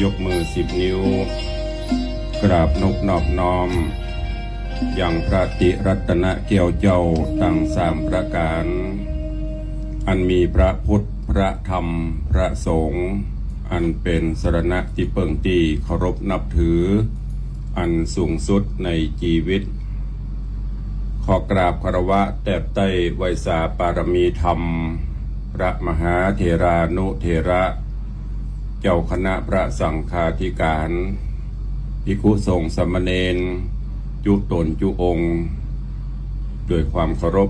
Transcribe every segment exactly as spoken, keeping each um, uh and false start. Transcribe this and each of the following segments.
ยกมือสิบนิ้ว กราบนบนอบน้อม ยังพระติรัตนแก้วเจ้าตังสามประก๋าน อันมีพระพุทธ พระธรรม พระสงฆ์ อันเป๋นสรณะตี้เปิ้งตี้เคารพนับถือ อันสูงสุดในจีวิต ขอกราบคารวะแตบใต้ไหว้สาปารมีธรรม พระมหาเถรานุเถระ เจ้าคณะพระสังฆาธิการ ภิกขุสงฆ์สามเณร จุ๊ต๋นจุ๊องค์ ด้วยความเคารพ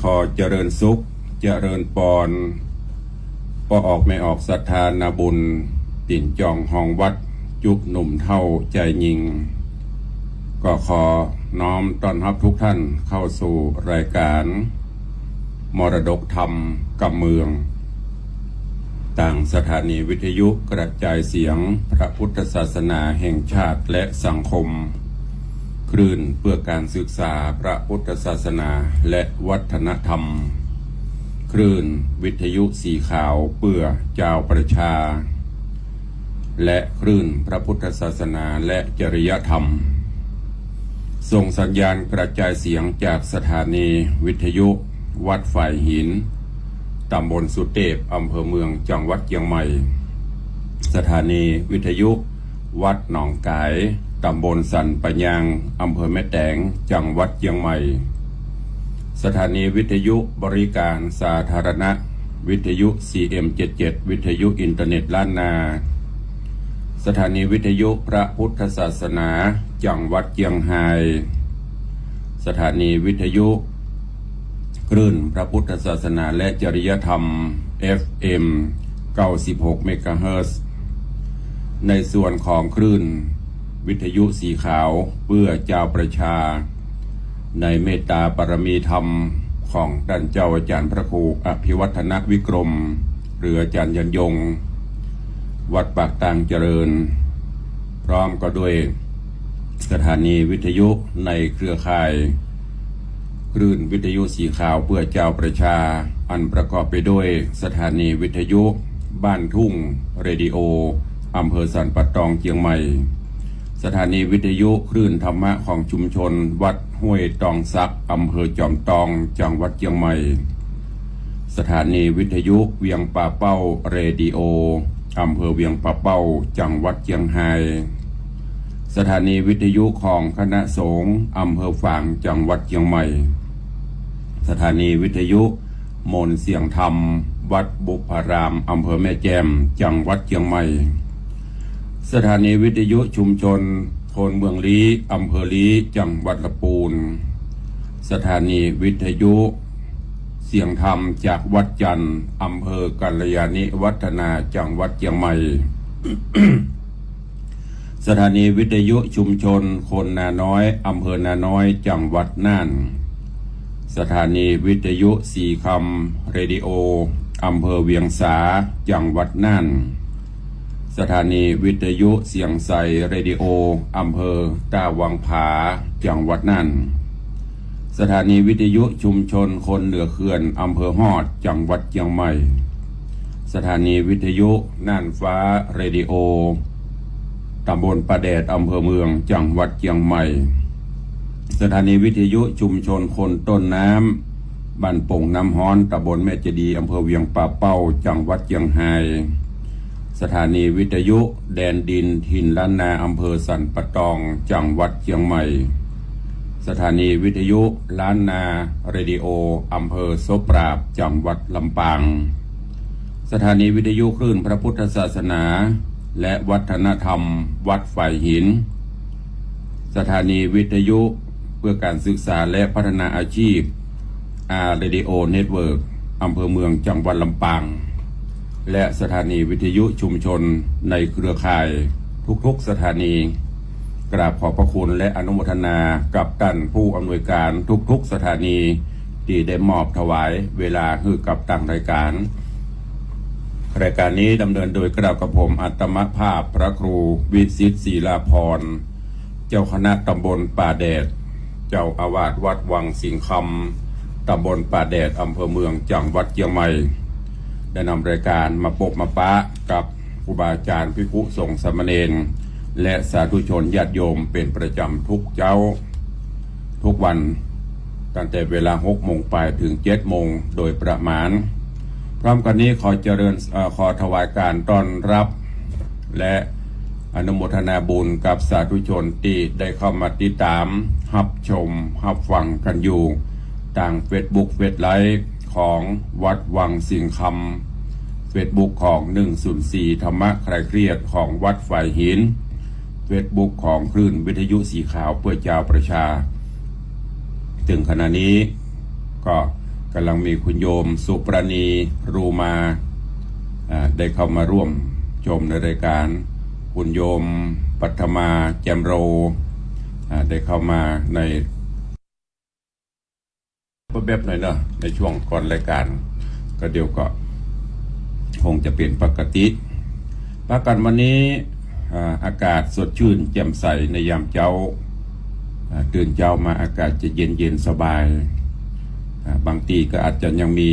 ขอเจริญสุข เจริญปอน ป้อออกแม่ออกศรัทธานาบุญ ติ๋นจ่องฮองวัด จุ๊หนุ่มเฒ่าจายญิง ก็ขอน้อมต้อนฮับทุกท่านเข้าสู่รายการ มรดกธรรมกำเมือง ตางสถานีวิทยุกระจายเสียงพระพุทธศาสนาแห่งชาติและสังคม คลื่นเพื่อการศึกษาพระพุทธศาสนาและวัฒนธรรม คลื่นวิทยุสีขาวเพื่อจาวประชา และคลื่นพระพุทธศาสนาและจริยธรรม ส่งสัญญาณกระจายเสียงจากสถานีวิทยุวัดฝายหิน ต๋ำบลสุเตพ อำเภอเมือง จังหวัดเจียงใหม่ สถานีวิทยุวัดหนองก๋าย ต๋ำบลสันป่ายาง อำเภอแม่แตง จังหวัดเจียงใหม่ สถานีวิทยุบริการสาธารณะ วิทยุ ซีเอ็มเจ็ดเจ็ด วิทยุอินเทอร์เน็ตล้านนา สถานีวิทยุพระพุทธศาสนา จังหวัดเจียงฮาย สถานีวิทยุคลื่นพระพุทธศาสนาและจริยธรรม เอฟเอ็ม เก้าสิบหก เมกะเฮิรตซ์ ในส่วนของคลื่นวิทยุสีขาวเพื่อจาวประชา ในเมตตาปารมีธรรมของต้านเจ้าอาจ๋ารย์พระครูอภิวัฒนวิกรม หรืออาจ๋ารย์ยันยง วัดปากตางเจริญ พร้อมก็ด้วยสถานีวิทยุในเครือข่ายคลื่นวิทยุสีขาวเพื่อจาวประชา อันประกอบไปด้วยสถานีวิทยุบ้านทุ่งเรดิโอ อำเภอสันป่าตอง เจียงใหม่ สถานีวิทยุคลื่นธรรมะของชุมชนวัดห้วยตองสัก อำเภอจอมตอง จังหวัดเจียงใหม่ สถานีวิทยุเวียงป่าเป้าเรดิโอ อำเภอเวียงป่าเป้า จังหวัดเจียงฮาย สถานีวิทยุของคณะสงฆ์อำเภอฝาง จังหวัดเจียงใหม่ สถานีวิทยุมนต์เสียงธรรม วัดบุพพาราม อำเภอแม่แจ่ม จังหวัดเจียงใหม่ สถานีวิทยุชุมชนคนเมืองลี้ อำเภอลี้ จังหวัดละปูน สถานีวิทยุเสียงธรรมจากวัดจันทร์ อำเภอกัลยาณิวัฒนา จังหวัดเจียงใหม่ สถานีวิทยุชุมชนคนนาน้อย อำเภอนาน้อย จังหวัดน่าน สถานีวิทยุสีคำเรดิโอ อำเภอเวียงสา จังหวัดน่าน สถานีวิทยุเสียงใสเรดิโอ อำเภอต้าวังผา จังหวัดน่าน สถานีวิทยุชุมชนคนเหนือเขื่อน อำเภอฮอด จังหวัดเจียงใหม่ สถานีวิทยุน่านฟ้าเรดิโอ ตำบลป่าแดด อำเภอเมือง จังหวัดเจียงใหม่ สถานีวิทยุชุมชนคนต้นน้ำ บ้านโป่งน้ำฮ้อน ตำบลแม่เจดีย์ อำเภอเวียงป่าเป้า จังหวัดเจียงฮาย สถานีวิทยุแดนดินถิ่นล้านนา อำเภอสันป่าตอง จังหวัดเจียงใหม่ สถานีวิทยุล้านนาเรดิโอ อำเภอโสปราบ จังหวัดลำปาง สถานีวิทยุคลื่นพระพุทธศาสนาและวัฒนธรรมวัดฝายหิน สถานีวิทยุเพื่อการศึกษาและพัฒนาอาชีพ อาร์ เรดิโอ เน็ตเวิร์ก อำเภอเมือง จังหวัดลำปาง และสถานีวิทยุชุมชนในเครือข่ายทุกๆสถานี กราบขอบพระคุณและอนุโมทนากับต้านผู้อำนวยการทุกๆสถานี ตี้ได้มอบถวายเวลาหื้อกับตางรายการ รายการนี้ดำเนินโดยเกล้ากระผมอัตมภาพพระครูวิสิทธิ์ศิลาภรณ์ เจ้าคณะตำบลป่าแดด เจ้าอาวาสวัดวังสิงห์คำ ตำบลป่าแดด อำเภอเมือง จังหวัดเจียงใหม่ ได้นำรายการมาปบมาปะกับ ครูบาอาจ๋ารย์ ภิกขุสงฆ์สามเณร และสาธุชนญาติโยมเป๋นประจ๋ำทุกเจ๊า ทุกวัน ตั้งแต่เวลาหกโมงปายเถิงเจ็ดโมงโดยประมาณ พร้อมกั๋นนี้ขอเจริญ เอ่อ ขอถวายก๋านต้อนฮับ และอนุโมทนาบุญกับสาธุชนตี้ได้เข้ามาติดต๋าม ฮับชม ฮับฟังกั๋นอยู่ ตางเฟซบุ๊ก เฟซไลฟ์ของวัดวังสิงห์คำ เฟซบุ๊กของหนึ่งศูนย์สี่ธรรมะคลายเครียดของวัดฝายหิน เฟซบุ๊กของคลื่นวิทยุสีขาวเพื่อจาวประชา เถิงขณะนี้ก็ก๋ำลังมีคุณโยมสุปราณี รูมา อ่า ได้เข้ามาร่วมชมในรายก๋าน คุณโยมปัทมา แจ่มโร อ่า ได้เข้ามาใน แป๊บๆ หน่อยเนาะ ในช่วงก่อนรายก๋าน ก็เดี๋ยวก็คงจะเป๋นปกติ ปากั๋นวันนี้ อ่า อากาศสดชื่นแจ่มใสในยามเจ๊า อ่า ตื่นเจ๊ามาอากาศจะเย็นๆ สบาย อ่า บางตี้ก็อาจจะยังมี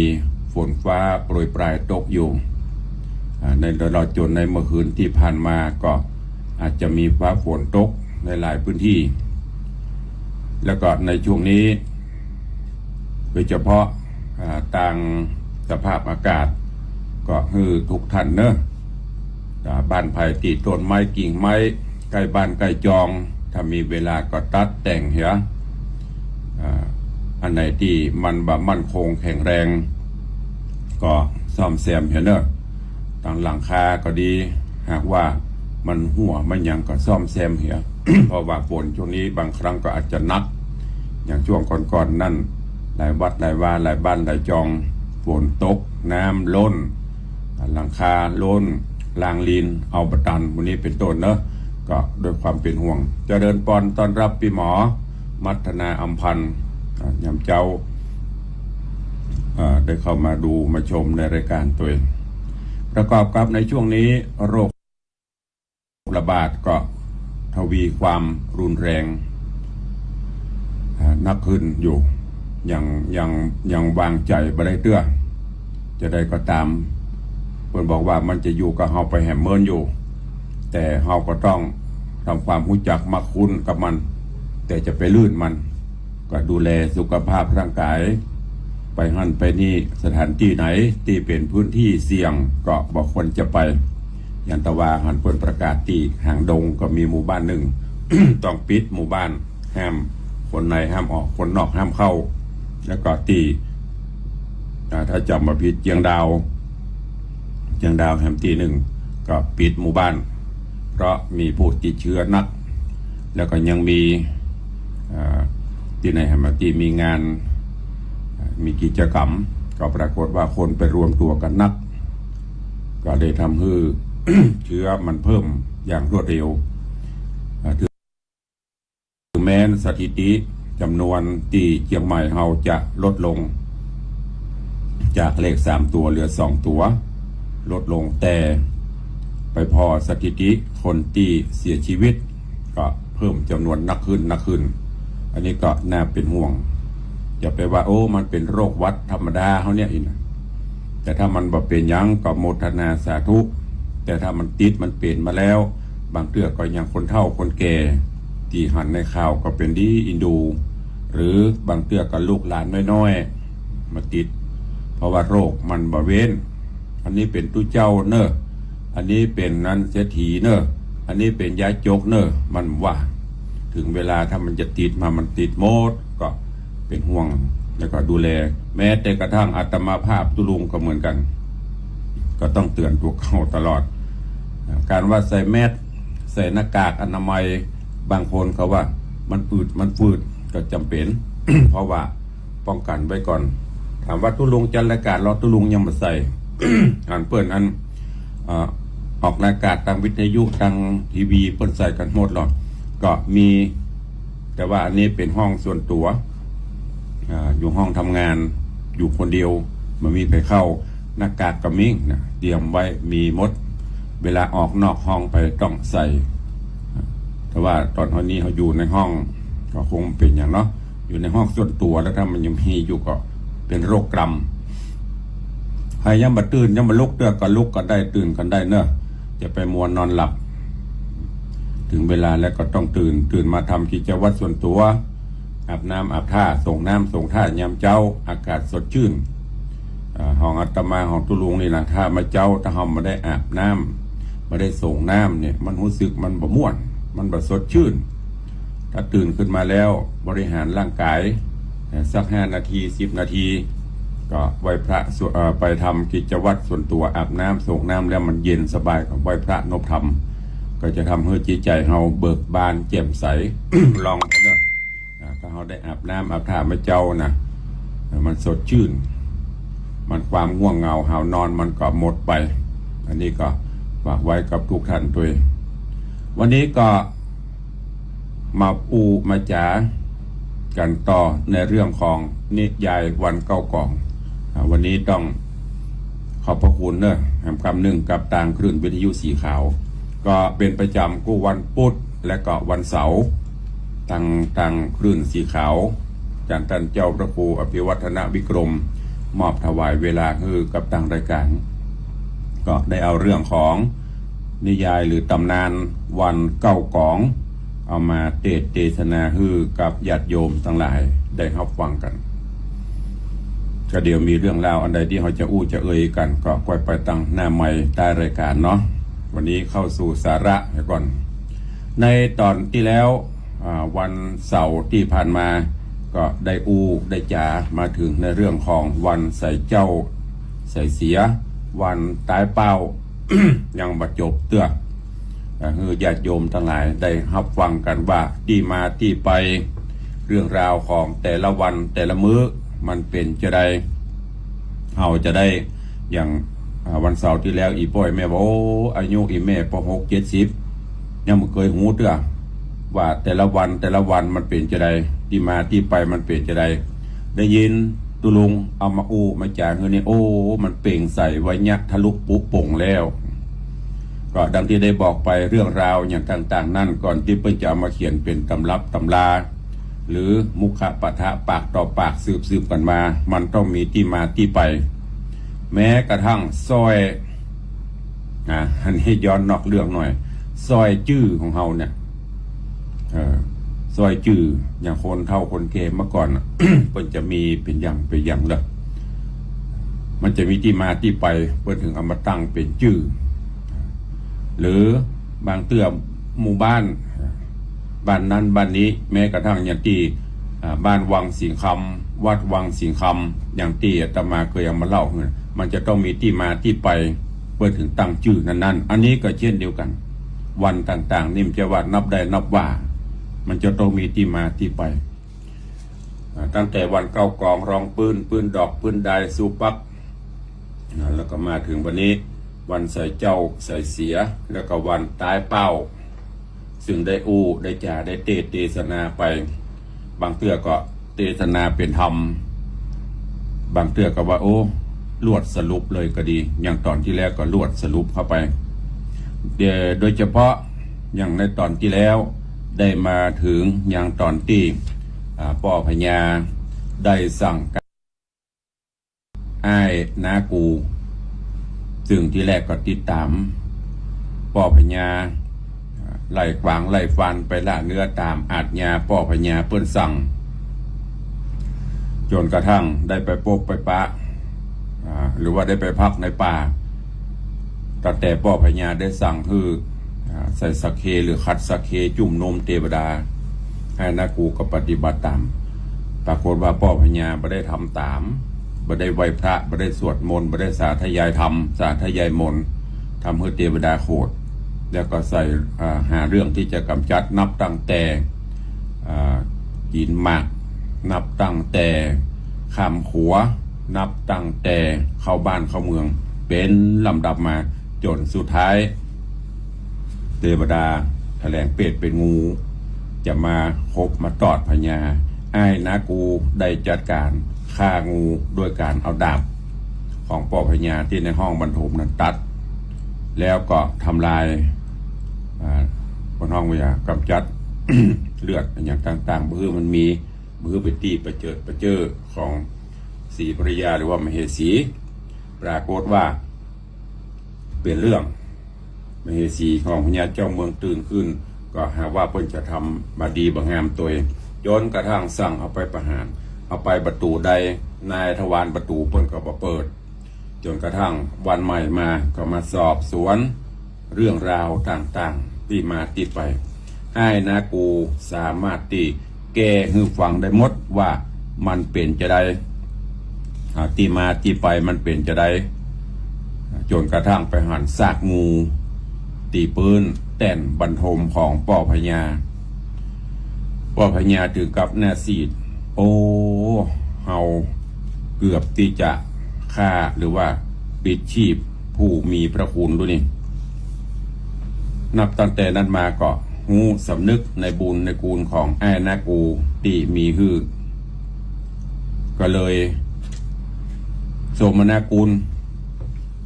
ฝนฟ้าโปรยปรายตกอยู่ อ่า ในตลอดจ๋นในเมื่อคืนตี้ผ่านมาก็อาจจะมีฟ้าฝนตกในหลายพื้นที่ แล้วก็ในช่วงนี้ โดยเฉพาะ อ่า ตางสภาพอากาศ ก็หื้อทุกท่านเนาะ อ่า บ้านใผตี้ต้นไม้กิ่งไม้ใก้บ้านใก้จอง ถ้ามีเวลาก็ตัดแต่งเหีย อ่า อันไหนตี้มันบ่มั่นคงแข็งแรง ก็ซ่อมแซมเหียเนาะ ตางหลังคาก็ดี หากว่ามันหั้วมันหยังก็ซ่อมแซมเหีย เพราะว่าฝนช่วงนี้บางครั้งก็อาจจะหนัก อย่างช่วงก่อนๆ นั้น หลายวัดหลายวา หลายบ้านหลายจอง ฝนตก น้ำล้น หลังคาล้น รางลิน เอาบ่ตัน หมู่นี้เป๋นต้นเนาะ ก็ด้วยความเป๋นห่วง เจริญปอนต้อนฮับปี้หมอ มัทนา อำพันธ์ อ่า ยามเจ๊า อ่า ได้เข้ามาดูมาชมในรายก๋านตวย ประกอบกับในช่วงนี้โรคระบาดก็ทวีความรุนแรง อ่า นักขึ้นอยู่ ยัง ยัง ยังวางใจ๋บ่ได้เตื้อ จะใดก็ต๋าม เปิ้นบอกว่ามันจะอยู่กับเฮาไปแหมเมินอยู่ แต่เฮาก็ต้องทำความฮู้จักมักคุ้นกับมัน แต่จะไปลื่นมัน ก็ดูแลสุขภาพร่างก๋าย ไปหั้นไปนี่ สถานตี้ไหนตี้เป๋นพื้นที่เสี่ยงก็บ่ควรจะไป อย่างตะวาหันเปิ้นประกาศตี้หางดงก็มีหมู่บ้านนึ่ง ต้องปิดหมู่บ้าน ห้ามคนในห้ามออก คนนอกห้ามเข้า แล้วก็ตี้ อ่า ถ้าจ๋ำบ่ผิดเจียงดาว เจียงดาวแหมตี้นึ่ง ก็ปิดหมู่บ้าน เพราะมีผู้ติดเชื้อนัก แล้วก็ยังมี อ่า ตี้ไหนแหมตี้มีงาน อ่า มีกิจกรรม ก็ปรากฏว่าคนไปรวมตั๋วกั๋นนัก ก็เลยทำหื้อ เชื้อมันเพิ่มอย่างรวดเร็ว อ่า ถึงแม้นสถิติจ๋ำนวนตี้เจียงใหม่เฮาจะลดลง จากเลขสามตั๋วเหลือสองตั๋ว ลดลง แต่ไปผ่อสถิติคนตี้เสียชีวิต ก็เพิ่มจ๋ำนวนนักขึ้น นักขึ้น อันนี้ก็น่าเป๋นห่วง อย่าไปว่า โอ้ มันเป๋นโรคหวัดธรรมดาเฮาเนี่ยอินะ แต่ถ้ามันบ่เป๋นหยังก็โมทนาสาธุ แต่ถ้ามันติดมันเป๋นมาแล้ว บางเตื้อก็อย่างคนเฒ่าคนแก่ ตี้หันในข่าวก็เป๋นดีอินดู หรือบางเตื้อก็ลูกหลานน้อยๆ มาติด เพราะว่าโรคมันบ่เว้น อันนี้เป๋นตุ๊เจ้าเน่อ อันนี้เป๋นนั้นเศรษฐีเน่อ อันนี้เป๋นยาจกเน่อ มันว่า ถึงเวลาถ้ามันจะติดมา มันติดหมด ก็เป๋นห่วง แล้วก็ดูแล แม้แต่กระทั่งอาตมาภาพตุ๊ลุงก็เหมือนกั๋น ก็ต้องเตื๋อนตั๋วเก่าตลอด ก๋านว่าใส่แมส ใส่หน้ากากอนามัย บางคนเขาว่ามันอืดมันฝืด ก็จ๋ำเป๋น เพราะว่า ป้องกั๋นไว้ก่อน ถามว่าตุ๊ลุงจัดรายก๋านลอ ตุ๊ลุงยังบ่ใส่ อันเปิ้นอัน อ่า ออกรายก๋านตางวิทยุตางทีวีเปิ้นใส่กั๋นหมดลอ ก็มี แต่ว่าอันนี้เป๋นห้องส่วนตั๋ว อ่า อยู่ห้องทำงาน อยู่คนเดียว บ่มีใผเข้า หน้ากากก็มีนะ เตรียมไว้มีหมด เวลาออกนอกห้องไปต้องใส่ แต่ว่าต๋อนนี้เฮาอยู่ในห้อง ก็คงเป๋นหยังเนาะ อยู่ในห้องส่วนตั๋วแล้ว ถ้ามันยังมีอยู่ก็เป๋นโรคกรรม ใผยังบ่ตื่นยังบ่ลุกเตื้อก็ลุกกั๋นได้ ตื่นกั๋นได้เนาะ จะไปมัวนนอนหลับ ถึงเวลาแล้วก็ต้องตื่น ตื่นมาทำกิจวัตรส่วนตั๋ว อาบน้ำอาบท่า สรงน้ำสรงท่ายามเจ๊า อากาศสดจื้น อ่า ของอาตมาของตุ๊ลุงนี่นะ ถ้ามาเจ๊า ถ้าเฮาบ่ได้อาบน้ำ บ่ได้สรงน้ำเนี่ย มันฮู้สึกมันบ่ม่วน มันบ่สดจื้น ถ้าตื่นขึ้นมาแล้วบริหารร่างกาย เอ่อ สักห้านาที สิบนาที ก็ไหว้พระสวด เอ่อ ไปทำกิจวัตรส่วนตั๋ว อาบน้ำสรงน้ำแล้วมันเย็นสบาย ก็ไหว้พระนบธรรม ก็จะทำหื้อจิตใจ๋เฮาเบิกบานแจ่มใส ลองเนาะ อ่า ถ้าเฮาได้อาบน้ำอาบท่ามาเจ๊านะ เอ่อ มันสดจื้น มันความง่วงเหงาหาวนอนมันก็หมดไป อันนี้ก็ฝากไว้กับทุกท่านตวย วันนี้ก็ มาอู้มาจ๋ากั๋นต่อในเรื่องของนิยายวันเก๊ากอง อ่า วันนี้ต้องขอบพระคุณเนอะ แหมกำนึ่งกับตางคลื่นวิทยุสีขาว ก็เป๋นประจ๋ำกู้วันปุ๊ดและก็วันเสาร์ ตาง ตางคลื่นสีขาว อาจ๋ารย์ต้านเจ้าพระครูอภิวัฒนวิกรม มอบถวายเวลาหื้อกับตางรายก๋าน ก็ได้เอาเรื่องของนิยายหรือต๋ำนานวันเก๊ากอง เอามาเตสน์เตสนาหื้อกับญาติโยมตังหลายได้ฮับฟังกั๋น ก็เดี๋ยวมีเรื่องราวอันใดตี้เฮาจะอู้จะเอ่ยกั๋น ก็ก้อยไปตังหน้าไมค์ใต้รายก๋านเนาะ วันนี้เข้าสู่สาระเหียก่อน ในต๋อนตี้แล้ว อ่า วันเสาร์ตี้ผ่านมา ก็ได้อู้ได้จ๋ามาเถิงในเรื่องของวันใส่เจ๊าใส่เสีย วันต๋ายเป้า ยังบ่จบเตื้อ อ่า หื้อญาติโยมตังหลายได้ฮับฟังกั๋นว่าตี้มาตี้ไป เรื่องราวของแต่ละวันแต่ละมื้อมันเป๋นจาใด เฮาจะได้ อย่าง อ่า วันเสาร์ตี้แล้วอี่ป้อยแม่บอก โอ้ อายุอี่แม่ปอหก เจ็ดสิบ ยังบ่เกยฮู้เตื้อ ว่าแต่ละวันแต่ละวันมันเป๋นจาใด ตี้มาตี้ไปมันเป๋นจาใด ได้ยินตุ๊ลุงเอามาอู้มาจ๋าหื้อนี่ โอ้ มันเปล่งใสไวยะทะลุปุโป่งแล้ว ก็ดังตี้ได้บอกไป เรื่องราวอย่างต่างๆ นั้น ก่อนตี้เปิ้นจะเอามาเขียนเป๋นตำรับตำรา หรือมุขปะทะปากต่อปากสืบๆ กั๋นมา มันต้องมีตี้มาตี้ไป แม้กระทั่งสร้อย อ่า อันนี้ย้อนนอกเรื่องหน่อย สร้อยจื้อของเฮาเนี่ย เออ สร้อยจื้อ อย่างคนเฒ่าคนแก่เมื่อก่อนน่ะ เปิ้นจะมีเป๋นอย่างเป๋นอย่างเลย มันจะมีตี้มาตี้ไป เปิ้นถึงเอามาตั้งเป๋นจื้อ หรือบางเตื้อหมู่บ้าน บ้านนั้นบ้านนี้ แม้กระทั่งอย่างตี้ อ่า บ้านวังสิงห์คำ วัดวังสิงห์คำ อย่างตี้อาตมาเกยเอามาเล่าหื้อ มันจะต้องมีตี้มาตี้ไป เปิ้นถึงตั้งจื้อนั้นๆ อันนี้ก็เช่นเดียวกั๋น วันต่างๆ นี่มันจะว่านับได้นับว่า มันจะต้องมีตี้มาตี้ไป อ่า ตั้งแต่วันเก๊ากอง รองปื๊น ปื๊นดอก ปื๊นดาย ซูปัก อ่า แล้วก็มาเถิงวันนี้ วันใส่เจ๊าใส่เสีย แล้วก็วันต๋ายเป้า ซึ่งได้อู้ได้จ๋าได้เตสน์เตสนาไป บางเตื้อก็เตสนาเป๋นธรรม บางเตื้อก็ว่า โอ้ รวดสรุปเลยก็ดี อย่างต๋อนตี้แล้วก็รวดสรุปเข้าไป เอ่อ โดยเฉพาะอย่างในต๋อนตี้แล้ว ได้มาเถิงอย่างต๋อนตี้ อ่า ป้อพญาได้สั่งก๋าน อ้ายน้ากู ซึ่งตี้แรกก็ติดต๋ามป้อพญา ไล่ขวางไล่ฟันไปละเนื้อต๋ามอาชญาป้อพญาเปิ้นสั่ง จ๋นกระทั่งได้ไปปบไปปะ อ่า หรือว่าได้ไปพักในป่า ตั้งแต่ป้อพญาได้สั่งหื้อ อ่า ใส่สัคเคหรือขัดสัคเคจุ่มนมเตวดา อ้ายน้ากูก็ปฏิบัติต๋าม ปรากฏว่าป้อพญาบ่ได้ทำต๋าม บ่ได้ไหว้พระ บ่ได้สวดมนต์ บ่ได้สาธยายธรรม สาธยายมนต์ ทำหื้อเตวดาโขด แล้วก็ใส่ อ่า หาเรื่องตี้จะก๋ำจัดนับตั้งแต่ อ่า กิ๋นหมาก นับตั้งแต่ข้ามขัว นับตั้งแต่เข้าบ้านเข้าเมือง เป๋นลำดับมา จ๋นสุดท้าย เตวดาแถลงเปรตเป๋นงู จะมาขบมาตอดพญา อ้ายน้ากูได้จัดก๋านฆ่างูด้วยก๋านเอาดาบของป้อพญาตี้ในห้องบรรทมนั้นตัด แล้วก็ทำลาย อ่า บนห้องพญา ก๋ำจัด เลือดอะหยังต่างๆ บ่หื้อมันมี บ่หื้อเป๋นตี้ประเจิดประเจ้อของศรีภริยาหรือว่ามเหสี ปรากฏว่าเป๋นเรื่อง มเหสีของพญาเจ้าเมืองตื่นขึ้น ก็หาว่าเปิ้นจะทำบ่ดีบ่งามตวย จ๋นกระทั่งสั่งเอาไปประหาร เอาไปบ่ตู๋ใด นายทวารบ่ตู๋เปิ้นก็บ่เปิด จ๋นกระทั่งวันใหม่มาก็มาสอบสวนเรื่องราวต่างๆ ตี้มาตี้ไป อ้ายนากูสามารถตี้แก้หื้อฟังได้หมดว่ามันเป๋นจาใด อ่า ตี้มาตี้ไปมันเป๋นจาใด จ๋นกระทั่งไปหันซากงูตี้ปื๊นแต้นบรรทมของป้อพญา ป้อพญาเถิงกับหน้าซีด โอ้ เฮาเกือบตี้จะฆ่าหรือว่าปิดชีพผู้มีพระคุณดูนี่ นับตั้งแต่นั้นมาก็ฮู้สำนึกในบุญในคุณของอ้ายนากูตี้มีหื้อ ก็เลยสมนาคุณ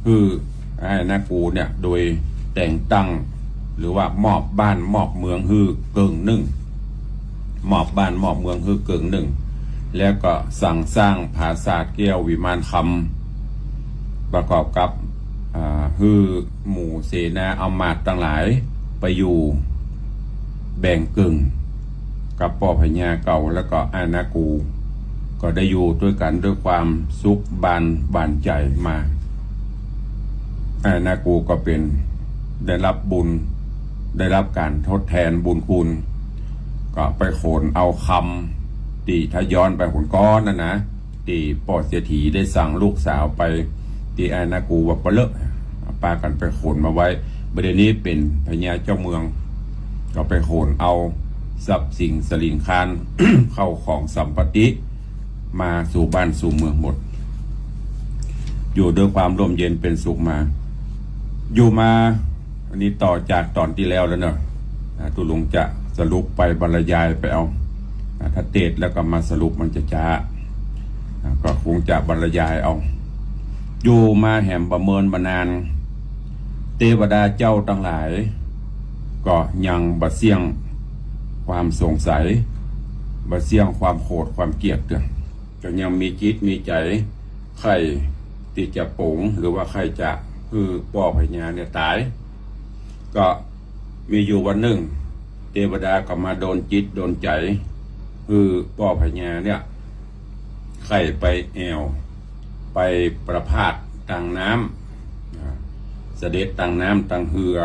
หื้ออ้ายนากูเนี่ย โดยแต่งตั้ง หรือว่ามอบบ้านมอบเมืองหื้อเกิ่งนึ่ง มอบบ้านมอบเมืองหื้อเกิ่งนึ่ง แล้วก็สั่งสร้างผาสาทแก้ววิมานคำ ประกอบกับ อ่า หื้อหมู่เสนาอำมาตย์ตังหลายไปอยู่แบ่งเกิ่งกับป้อพญาเก่า แล้วก็อ้ายนากู ก็ได้อยู่ตวยกั๋นตวยความสุขบานหวานใจ๋มา อ้ายนากูก็เป๋น ได้รับบุญ ได้รับก๋านทดแตนบุญคุณ ก็ไปขนเอาคำตี้ถ้าย้อนไปหนก้อนนั่นนะ ตี้ป้อเศรษฐีได้สั่งลูกสาวไป ตี้อ้ายนากูว่าปะเลอะ ปากั๋นไปขนมาไว้ บ่าเดี่ยวนี้เป๋นพญาเจ้าเมือง ก็ไปขนเอาทรัพย์สินสลิงคาร เข้าของสัมปติ มาสู่บ้านสู่เมืองหมด อยู่ตวยความร่มเย็นเป๋นสุขมา อยู่มา อันนี้ต่อจากต๋อนตี้แล้วแล้วเนาะ อ่า ตุ๊ลุงจะสรุปไปบรรยายไปเอา อ่า ถ้าเตสน์แล้วก็มาสรุปมันจะจ๊า อ่า ก็คงจะบรรยายเอา อยู่มาแหมบ่เมินบ่นาน เตวดาเจ้าตังหลาย ก็ยังบ่เสี้ยงความสงสัย บ่เสี้ยงความโขดความเกลียดเตื้อ ก็ยังมีจิตมีใจ๋ใค่ตี้จะป๋ง หรือว่าใค่จะหื้อป้อพญาเนี่ยต๋าย ก็มีอยู่วันนึ่ง เตวดาก็มาดลจิตดลใจ๋ หื้อป้อพญาเนี่ย ใค่ไปแอ่ว ไปประพาสตางน้ำ อ่า เสด็จตางน้ำตางเฮือ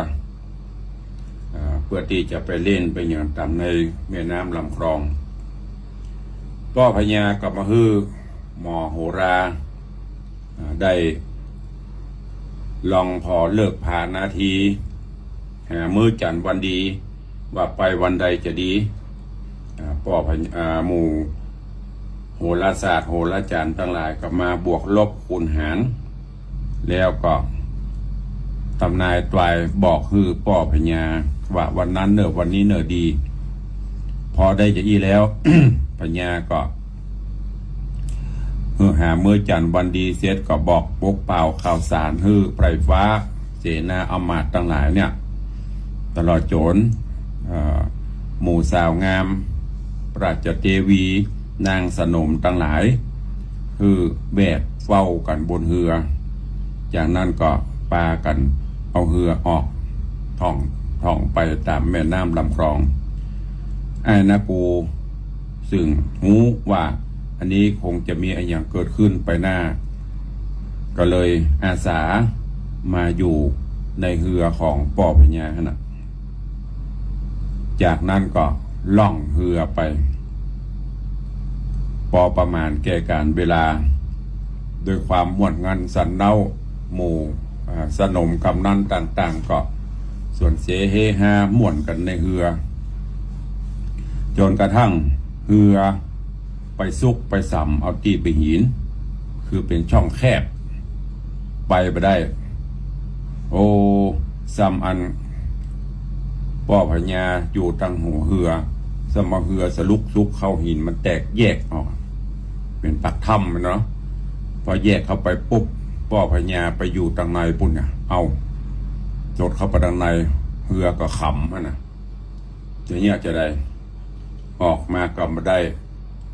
อ่า เปื้อตี้จะไปเล่นไปหยังต๋ามในแม่น้ำลำคลอง ป้อพญาก็มาหื้อหมอโหรา อ่า ได้ลองผ่อฤกษ์ผ่านาที หามื้อจั๋นวันดี ว่าไปวันใดจะดี อ่า ป้อพญ- อ่า หมู่โหราศาสตร์โหราจ๋ารย์ตังหลายก็มาบวกลบคูณหาร แล้วก็ตำนายตวายบอกหื้อป้อพญา ว่าวันนั้นเน่อวันนี้เน่อดี พอได้จะอี้แล้ว พญาก็ หื้อหามื้อจั๋นวันดีเสร็จก็บอกปกเป่าข่าวสารหื้อไพร่ฟ้า เสนาอำมาตย์ตังหลายเนี่ย ตลอดจ๋น เอ่อ หมู่สาวงาม ราชเตวี นางสนมตังหลาย หื้อแวดเฝ้ากั๋นบนเฮือ จากนั้นก็ปากั๋นเอาเฮือออก ท่อง ท่องไปต๋ามแม่น้ำลำคลอง อ้ายนากูซึ่งฮู้ว่าอันนี้คงจะมีอะหยังเกิดขึ้นไปหน้า ก็เลยอาสามาอยู่ในเฮือของป้อพญาหั้นน่ะ จากนั้นก็ล่องเฮือไป ปอประมาณแก่ก๋านเวลา ด้วยความม่วนงันสันเน้า หมู่ อ่า สนมกำนันต่างๆ ก็สวนเสเฮฮาม่วนกั๋นในเฮือ จ๋นกระทั่งเฮือไปสุกไปสำเอาตี้ใบหิน คือเป๋นช่องแคบ ไปบ่ได้ โอ้ ซ้ำอันป้อพญาอยู่ตังหัวเฮือ ซ้ำเอาเฮือสลุกสุกเข้าหินมันแตกแยกออก เป๋นปากถ้ำเนาะ พอแยกเข้าไปปุ๊บ ป้อพญาไปอยู่ตังในปุ้นเนี่ย เอ้า สดเข้าไปตังใน เฮือก็ขำหั้นน่ะ จะเยียะจาใด ออกมาก็บ่ได้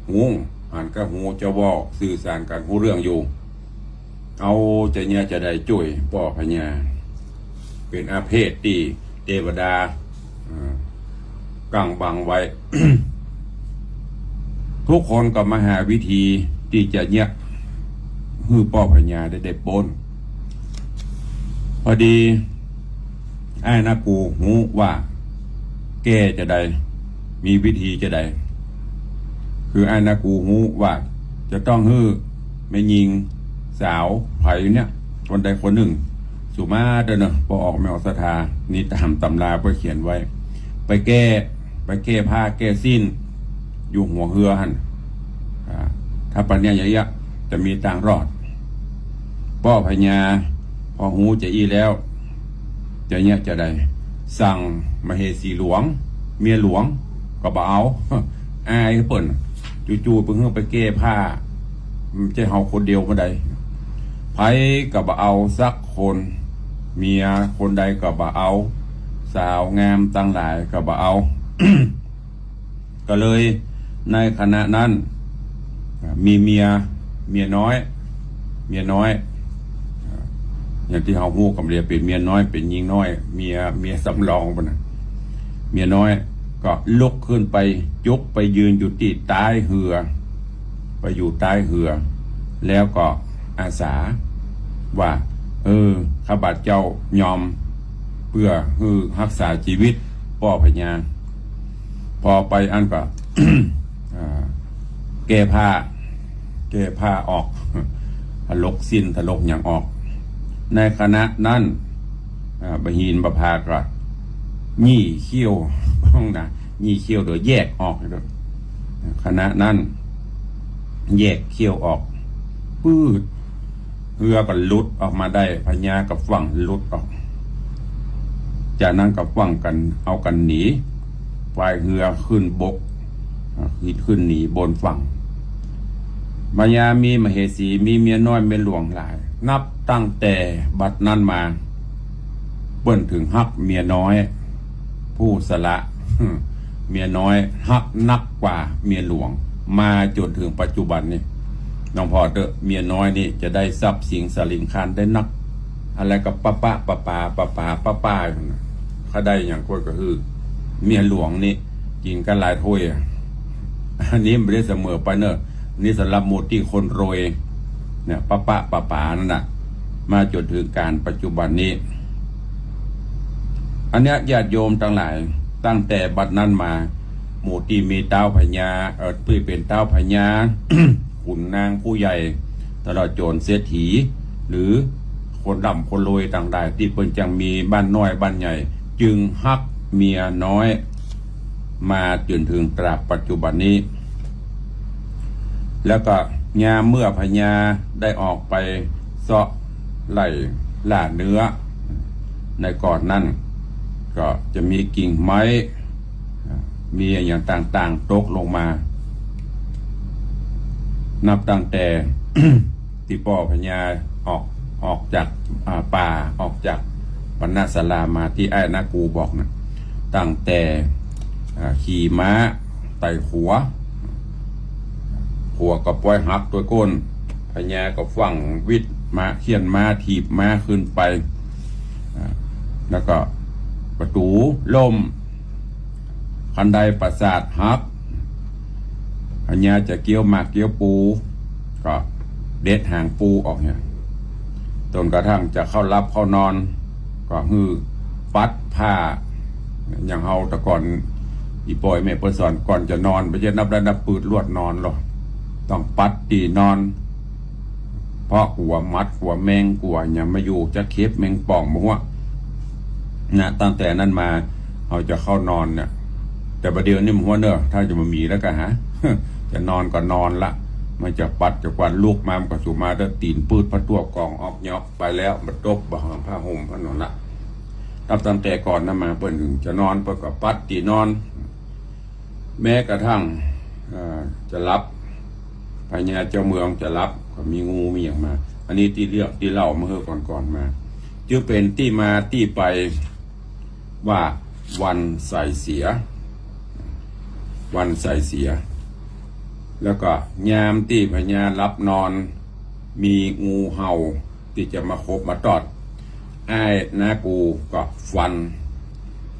ฮู้ หันกับฮูเจ้าว่าว สื่อสารกั๋นฮู้เรื่องอยู่ เอ้า จะเยียะจาใดจุ้ยป้อพญา เป๋นอาเพศตี้เตวดา เอ่อ กั๋งบังไว้ ทุกคนก็มาหาวิธีตี้จะเยียะหื้อป้อพญาได้ ได้ป๊น พอดีอ้ายนากูฮู้ว่าแก้จาใด มีวิธีจาใด คืออ้ายนากูฮู้ว่าจะต้องหื้อแม่ญิงสาวใผเนี่ย คนใดคนนึ่ง สุมาเต๊อะเนาะ ป้อออกแม่ออกศรัทธา นี่ต๋ามต๋ำราเปิ้นเขียนไว้ ไปแก้ ไปแก้ผ้าแก้สิ้น อยู่หัวเฮือหั้น อ่า ถ้าปะเนี้ยเยียะๆ จะมีตางรอด ป้อพญา พอฮู้จาอี้แล้ว จะเยียะจาใด สั่งมเหสีหลวง เมียหลวง ก็บ่เอา อายเปิ้น จู่ๆ ไปหื้อไปแก้ผ้า บ่ใจ้เฮาคนเดียวบ่ได้ ใผก็บ่เอาสักคน เมียคนใดก็บ่เอา สาวงามตังหลายก็บ่เอา ก็เลยในขณะนั้น อ่า มีเมีย เมียน้อย เมียน้อย อ่า อย่างตี้เฮาฮู้กั๋นเดียว เป๋นเมียน้อย เป๋นญิงน้อย เมีย เมียสำรองปู้นน่ะ เมียน้อยก็ลุกขึ้นไป จุกไปยืนอยู่ตี้ใต้เฮือ ไปอยู่ใต้เฮือ แล้วก็อาสาว่า เออ ข้าบาทเจ้ายอม เปื้อหื้อฮักษาจีวิตป้อพญา พอไปอั้นก็ อ่า แก้ผ้า แก้ผ้าออก ถลกสิ้นถลกหยังออก ในขณะนั้น อ่า บ่าหินบ่าผาก็หยี่เขี้ยว นะ หยี่เขี้ยวโดยแยกออก ขณะนั้น แยกเขี้ยวออก ปื๊ด เฮือก็หลุดออกมาได้ พญากับฝั่งหลุดออก จากนั้นก็ฝั่งกั๋น เอากั๋นหนี ฝ่ายเฮือขึ้นบก อ่า ขึ้นหนีบนฝั่ง พญามีมเหสี มีเมียน้อยเมียหลวงหลาย นับตั้งแต่บัดนั้นมา เปิ้นถึงฮักเมียน้อย ผู้สละ เมียน้อยฮักนักกว่าเมียหลวง มาจ๋นเถิงปัจจุบันนี่ น้องผ่อเต๊อะ เมียน้อยนี่จะได้ทรัพย์สินสาริงคารได้นัก อะไรก็ปะปะปะป๋า ปะป๋าปะป๋า เขาได้หยังก้วยก็หื้อ เมียหลวงนี่กิ๋นกั๋นหลายถ้วยอะ อันนี้บ่ได้เสมอไปเนอะ นี่สำหรับหมู่ตี้คนรวยเนี่ย ปะปะปะป๋านั่นน่ะ มาจ๋นเถิงก๋าลปัจจุบันนี้ อันเนี้ยญาติโยมตังหลาย ตั้งแต่บัดนั้นมา หมู่ตี้มีต๊าวพญา เอ่อ ตี้เป๋นต๊าวพญา ขุนนางผู้ใหญ่ ตลอดจ๋นเศรษฐี หรือคนร่ำคนรวยตังหลาย ตี้เปิ้นจักมีบ้านน้อยบ้านใหญ่ จึงฮักเมียน้อย มาจ๋นเถิงตราบปัจจุบันนี้ แล้วก็ยามเมื่อพญาได้ออกไปเซาะไล่ล่าเนื้อ ในก่อนนั้น ก็จะมีกิ่งไม้ มีอะหยังต่างๆ ตกลงมา นับตั้งแต่ ตี้ป้อพญาออก ออกจาก อ่า ป่า ออกจากปณศาลามาตี้อ้ายนากูบอกน่ะ ตั้งแต่ อ่า ขี่ม้าไต่ขัว ขัวก็ปอยหักตวยก้น พญาก็ฟั่งวิดม้า เฆี่ยนม้า ถีบม้าขึ้นไป อ่า แล้วก็ประตู๋ล่ม คันไดปราสาทหัก พญาจะเกี้ยวหมากเกี้ยวปู ก็เด็ดหางปูออกเนี่ย จนกระทั่งจะเข้าหลับเข้านอน ก็หื้อปัดผ้า อย่างเฮาแต่ก่อน อี่ป้ออี่แม่เปิ้นสอน ก่อนจะนอน บ่ใจ้นับได้นับปืดลวดนอนหรอก ต้องปัดตี้นอน เพราะกั๋วหมัด กั๋วแมง กั๋วหยังมาอยู่ จะเข็บแมงป่องบ่ฮู้ นะ ตั้งแต่นั้นมา เฮาจะเข้านอนเนี่ย แต่บ่าเดี่ยวนี้บ่ฮู้เน่อ ถ้าจะบ่มีแล้วก็หา จะนอนก็นอนละ มันจะปัดจะกวาด ลุกมามันก็สุมาเต๊อะ ตี๋นปืดผ้าตั้วก่องออกยอกไปแล้ว บ่ตบบ่หอมผ้าห่มอันนั้นละ นับตั้งแต่ก่อนนั้นมา เปิ้นถึงจะนอน เปิ้นก็ปัดตี้นอน แม้กระทั่ง เอ่อ จะหลับ พญาเจ้าเมืองจะหลับ ก็มีงูมีหยังมา อันนี้ตี้เรื่องตี้เล่าเมื่อก่อนๆ มา จึงเป๋นตี้มาตี้ไปว่าวันใส่เสีย วันใส่เสีย แล้วก็ยามตี้พญาหลับนอน มีงูเห่าตี้จะมาขบมาตอด อ้ายน้ากูก็ฟัน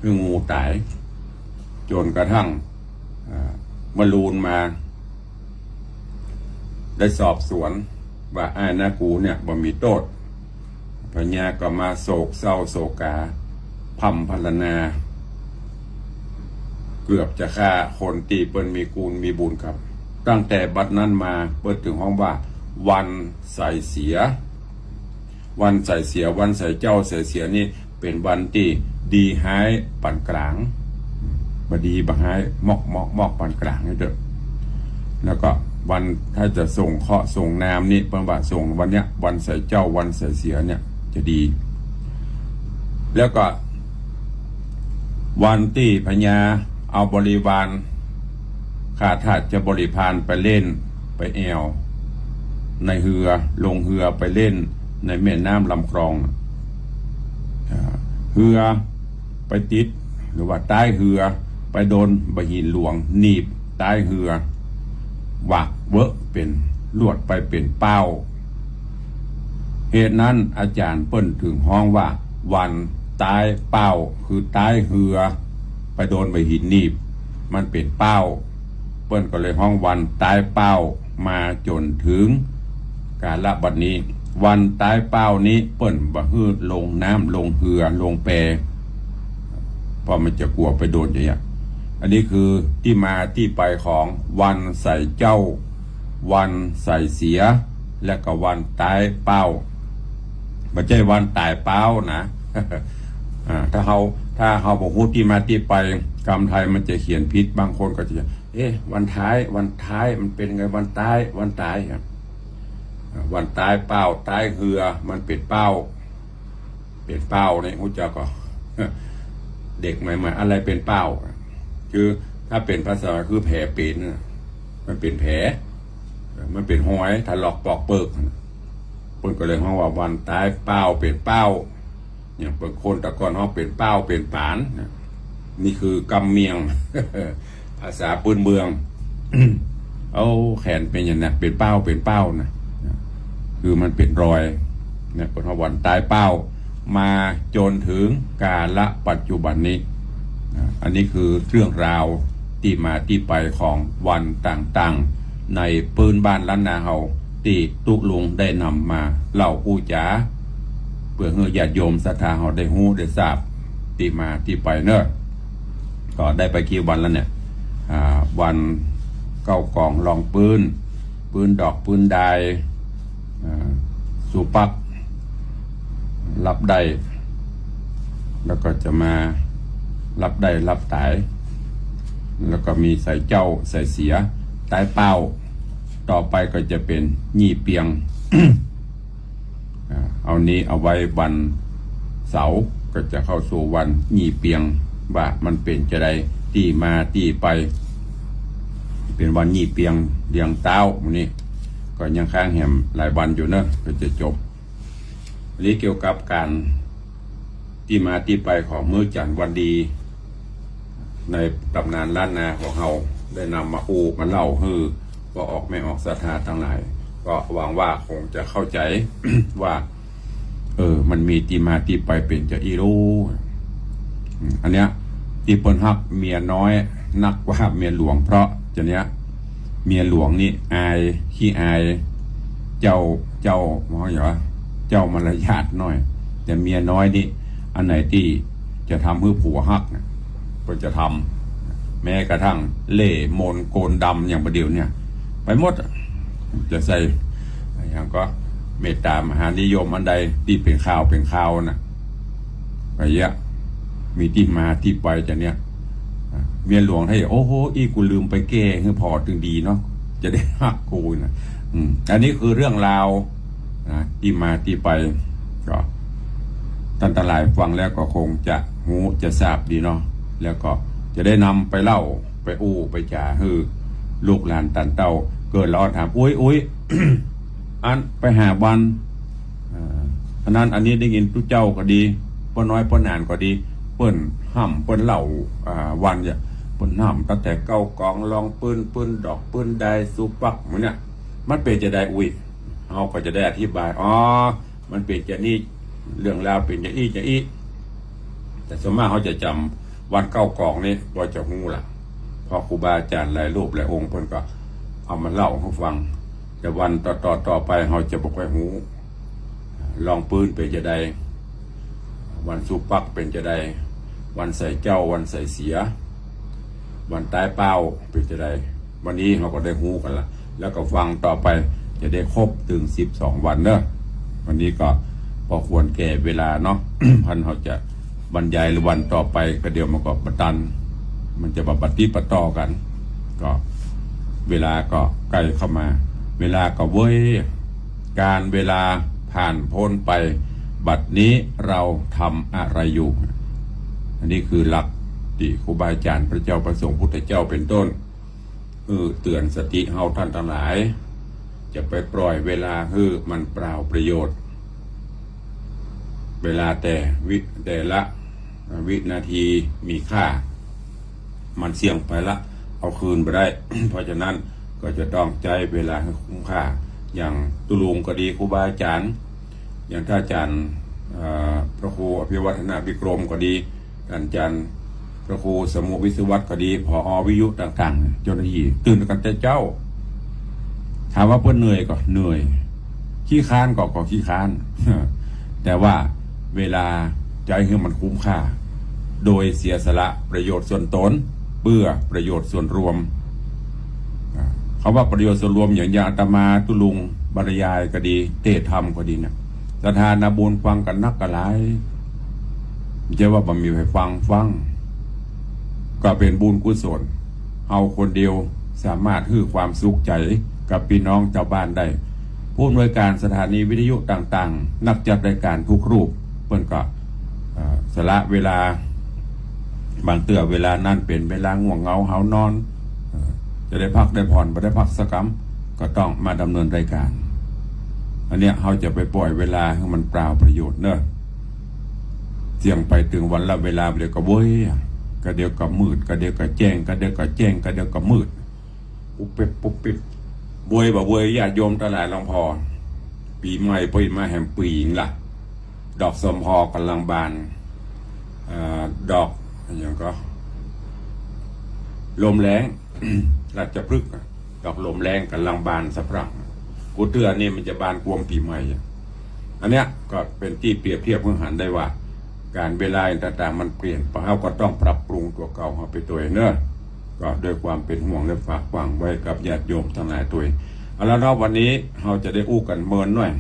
หื้องูต๋าย จ๋นกระทั่ง อ่า มะรูนมา ได้สอบสวนว่าอ้ายน้ากูเนี่ยบ่มีโต้ษ พญาก็มาโศกเศร้าโศกา พร่ำพรรณนา เกือบจะฆ่าคนตี้เปิ้นมีกูลมีบุญครับ ตั้งแต่บัดนั้นมาเปิ้นตึงฮ้องว่าวันใส่เสีย วันใส่เสีย วันใส่เจ้าใส่เสียนี่เป๋นวันตี้ดีฮ้ายปานกลาง บ่ดีบ่ฮ้าย มอกมอกมอกปานกลางนี่เต๊อะ แล้วก็วันถ้าจะส่งเคราะห์ส่งนามนี่เปิ้นว่าส่งวันเนี้ย วันใส่เจ้าวันใส่เสียเนี่ยจะดี แล้วก็วันตี้พญาเอาบริวาร ข้าทาสจะบริพารไปเล่นไปแอ่วในเฮือ ลงเฮือไปเล่นในแม่น้ำลำคลอง อ่า เฮือไปติดหรือว่าต๊ายเฮือ ไปโดนบ่าหินหลวงหนีบต๊ายเฮือ หวากเวอะเป๋นลวดไปเป๋นเป้า เหตุนั้นอาจ๋ารย์เปิ้นตึงฮ้องว่าวันต๊ายเป้า คือต๊ายเฮือไปโดนบ่าหินหนีบ มันเป๋นเป้า เปิ้นก็เลยฮ้องวันต๊ายเป้ามาจ๋นเถิงกาละบัดนี้ วันต๊ายเป้านี้เปิ้นบ่หื้อลงน้ำลงเฮือลงแป เพราะมันจะกั๋วไปโดนอย่างเงี้ย อันนี้คือตี้มาตี้ไปของวันใส่เจ้า วันใส่เสีย และก็วันต๊ายเป้า บ่ใจ้วันต๋ายเป้านะ อ่า ถ้าเฮา ถ้าเฮาบ่ฮู้ตี้มาตี้ไป กำไทยมันจะเขียนผิด บางคนก็จะ เอ๊ะ วันต๊าย วันต๊าย มันเป๋นไง วันต๊าย วันต๋าย อ่ะ อ่า วันต๊ายเป้า ต๊ายเฮือ มันเป๋นเป้า เป๋นเป้านี่ ฮู้จักก่อ เด็กใหม่ๆ อะไรเป๋นเป้า คือถ้าเป๋นภาษาคือแผลเป๋นน่ะ มันเป๋นแผล มันเป๋นฮอยถลอกปอกเปิก เปิ้นก็เลยฮ้องว่าวันต๊ายเป้า เป๋นเป้า อย่างบางคนแต่ก่อนฮ้องเป๋นเป้าเป๋นป๋านนะ นี่คือกำเมียง ภาษาปื้นเมือง เอาแขนเป๋นอย่างนั้น เป๋นเป้า เป๋นเป้านะ คือมันเป๋นรอย เนี่ย เปิ้นฮ้องวันต๊ายเป้า มาจ๋นเถิงกาละปัจจุบันนี้ อ่า อันนี้คือเรื่องราวตี้มาตี้ไปของวันต่างๆ ในปื้นบ้านล้านนาเฮา ตี้ตุ๊ลุงได้นำมาเล่าอู้จ๋า เปื้อหื้อญาติโยมศรัทธาเฮาได้ฮู้ได้ทราบตี้มาตี้ไปเนาะ ก็ได้ไปกี่วันแล้วเนี่ย อ่า วันเก๊ากองรองปื้น ปื้นดอกปื้นดาย อ่า สูปัก ลับได้ แล้วก็จะมาลับได้ลับต๋าย แล้วก็มีใส่เจ้าใส่เสีย ต๊ายเป้า ต่อไปก็จะเป๋นยี่เปียง อ่า เอานี้เอาไว้วันเสาร์ ก็จะเข้าสู่วันยี่เปียง ว่ามันเป๋นจาใด ตี้มาตี้ไป เป๋นวันยี่เปียงเรียงเต๊า มื้อนี้ก็ยังค้างแหมหลายวันอยู่เนาะ ก็จะจบ อันนี้เกี่ยวกับก๋านตี้มาตี้ไปของมื้อจั๋นวันดี ในต๋ำนานล้านนาของเฮาได้นำมาอู้มาเล่าหื้อป้อออกแม่ออกศรัทธาตังหลาย ก็หวังว่าคงจะเข้าใจ๋ ว่า เออ มันมีตี้มาตี้ไปเป๋นจาอี้ลู อืม อันเนี้ย ตี้เปิ้นฮักเมียน้อยนักกว่าเมียหลวง เพราะจาเนี้ย เมียหลวงนี่อาย ขี้อาย เจ้า เจ้า ว่าหยังวะ เจ้ามารยาทหน้อย แต่เมียน้อยนี่ อันไหนตี้จะทำหื้อผัวฮักน่ะ เปิ้นจะทำ แม้กระทั่งเล่ห์มนต์โกนดำอย่างบ่าเดี่ยวเนี่ย ไปหมดอะ จะใส่ อย่างก็เมตตามหานิยมอันใดตี้เป๋นข่าวเป๋นข่าวน่ะ ไปเยียะ มีตี้มาตี้ไปจาเนี้ย อ่ะ เมียหลวงถ้า โอ้โห อี้กูลืมไปแก้หื้อผ่อตึงดีเนาะ จะได้ฮักกูน่ะ อืม อันนี้คือเรื่องราว นะ ตี้มาตี้ไป ก็ต้านตังหลายฟังแล้วก็คงจะฮู้จะทราบดีเนาะ แล้วก็จะได้นำไปเล่าไปอู้ไปจ๋าหื้อลูกหลานต้านเต้า เกิดละอ่อนถาม อุ๊ย อุ๊ย อันไปหาวัน อ่า อันนั้นอันนี้ได้ยินตุ๊เจ้าก็ดี ป้อน้อยป้อหนานก็ดี เปิ้นฮ่ำเปิ้นเล่า อ่า วันเนี่ย เปิ้นฮ่ำตั้งแต่เก๊ากองรองปื้น ปื้นดอกปื้นดาย สูปัก หมู่เนี่ย มันเป๋นจาใด อุ๊ย เฮาก็จะได้อธิบาย อ๋อ มันเป๋นจานี้ เรื่องราวเป๋นจะอี้จะอี้ แต่ส่วนมากเฮาจะจ๋ำวันเก๊ากองนี้ ก็จะฮู้ละ เพราะครูบาอาจ๋ารย์หลายรูปหลายองค์เปิ้นก็เอามาเล่าหื้อฟัง แต่วันต่อๆ ต่อไปเฮาจะบ่ค่อยฮู้ รองปื๊นเป๋นจะใด วันสุปักเป๋นจะใด วันใส่เจ๊า วันใส่เสีย วันต๋ายเป้าเป๋นจะใด วันนี้เฮาก็ได้ฮู้กั๋นละ แล้วก็ฟังต่อไปจะได้ครบเถิงสิบสองวันเนาะ วันนี้ก็พอควรแก่เวลาเนาะ พันเฮาจะบรรยายวันต่อไปก็เดี๋ยวมันก็บ่ตัน มันจะบ่ปะติดปะต่อกั๋น ก็เวลาก็ใก้เข้ามา เวลาก็เว้ย กาลเวลาผ่านป๊นไป บัดนี้เราทำอะไรอยู่ อันนี้คือหลักตี้ครูบาอาจ๋ารย์ พระเจ้า พระสงฆ์ พุทธเจ้าเป๋นต้น เออ เตื๋อนสติเฮาต้านตังหลาย จะไปปล่อยเวลาหื้อมันเปล่าประโยชน์ เวลาแต่วิ แต่ละวินาทีมีค่า มันเสี้ยงไปละ เอาคืนบ่ได้ เพราะฉะนั้นก็จะต้องใจ๊เวลาหื้อคุ้มค่า อย่างตุ๊ลุงก็ดี ครูบาอาจ๋ารย์ อย่างต้านอาจ๋ารย์ เอ่อ พระครูอภิวัฒนวิกรมก็ดี ต้านอาจ๋ารย์พระครูสมุวิศวัตรก็ดี ผอ.วิทยุต่างๆ เจ้าหน้าตี้ตื่นกั๋นแต่เจ๊า ถามว่าเปิ้นเหนื่อยก่อ เหนื่อย ขี้คร้านก่อ ก่อขี้คร้าน แต่ว่าเวลาใจ๊หื้อมันคุ้มค่า โดยเสียสละประโยชน์ส่วนตน เปื้อประโยชน์ส่วนรวม อ่า กำว่าประโยชน์ส่วนรวม อย่าง อย่างอาตมาตุ๊ลุงบรรยายก็ดี เตศน์ธรรมก็ดีเนี่ย ศรัทธานาบุญฟังกั๋นนักกั๋นหลาย บ่ใจ้ว่าบ่มีใผฟัง ฟัง ก็เป๋นบุญกุศล เฮาคนเดียวสามารถหื้อความสุขใจ๋กับปี้น้องจาวบ้านได้ ผู้อำนวยการสถานีวิทยุต่างๆ นักจัดรายการทุกรูป เปิ้นก็ เอ่อ สละเวลา บางเตื้อเวลานั้นเป๋นเวลาง่วงเหงาหาวนอน เอ่อ จะได้พักได้ผ่อน บ่ได้พักสักกำ ก็ต้องมาดำเนินรายการ อันเนี้ยเฮาจะไปปล่อยเวลาหื้อมันเปล่าประโยชน์เนาะ เสี้ยงไปเถิงวันละเวลา เดี๋ยวก็เว้ย ก็เดี๋ยวก็มืด ก็เดี๋ยวก็แจ้ง ก็เดี๋ยวก็แจ้ง ก็เดี๋ยวก็มืด ปุ๊บปิ๊บ ปุ๊บปิ๊บ เว้ยบ่เว้ย ญาติโยมตังหลาย หลวงพ่อ ปี๋ใหม่เปิ้นมาแหมปี๋หยังละ ดอกส้มฮอก่ำลังบาน เอ่อ ดอกอะหยังก่อ ลมแล้ง ราชพฤกษ์อะ ดอกลมแล้งก่ำลังบานสะพรั่ง กู้เตื้อนี่มันจะบานกวมปี๋ใหม่อะ อันเนี้ยก็เป๋นตี้เปรียบเทียบหื้อหันได้ว่า กาลเวลาต่างๆ มันเปลี่ยนไป เฮาก็ต้องปรับปรุงตั๋วเก่าเฮาไปตวยเนาะ ก็ด้วยความเป๋นห่วงและฝากฝังไว้กับญาติโยมตังหลายตวย เอาละเนาะ วันนี้เฮาจะได้อู้กั๋นเมินหน้อย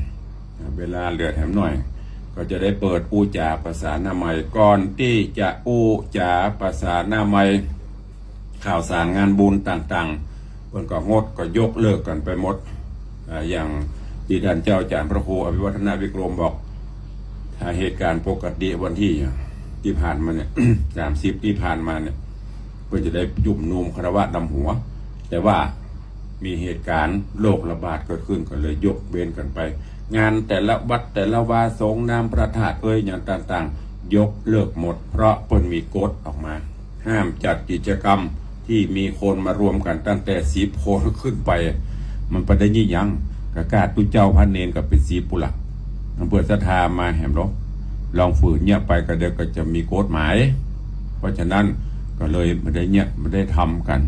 เวลาเหลือแหมหน้อย ก็จะได้เปิดอู้จ๋าประสานามัย ก่อนตี้จะอู้จ๋าประสานามัย ข่าวสารงานบุญต่างๆ เปิ้นก็งดก็ยกเลิกกั๋นไปหมด อ่า อย่างตี้ต้านเจ้าอาจ๋ารย์พระครูอภิวัฒนวิกรมบอก ถ้าเหตุก๋ารณ์ปกติวันตี้ ตี้ผ่านมาเนี่ย สามสิบตี้ผ่านมาเนี่ย เปิ้นจะได้จุ่มนุมคารวะดำหัว แต่ว่ามีเหตุก๋ารณ์โรคระบาดเกิดขึ้น ก็เลยยกเว้นกั๋นไป งานแต่ละวัดแต่ละวา สรงน้ำพระธาตุเอ่ย อย่างต่างๆ ยกเลิกหมด เพราะเปิ้นมีกฎออกมา ห้ามจัดกิจกรรมตี้มีคนมารวมกั๋นตั้งแต่สิบคนขึ้นไป มันไปได้ยี่หยัง ก็ก้าตุ๊เจ้าพระเณรก็เป๋นสิบปู้นละ เปื้อศรัทธามาแหมลอ ลองฝืนเยียะไปก็เดี๋ยวก็จะมีกฎหมาย เพราะฉะนั้นก็เลยบ่ได้เยียะ บ่ได้ทำกั๋น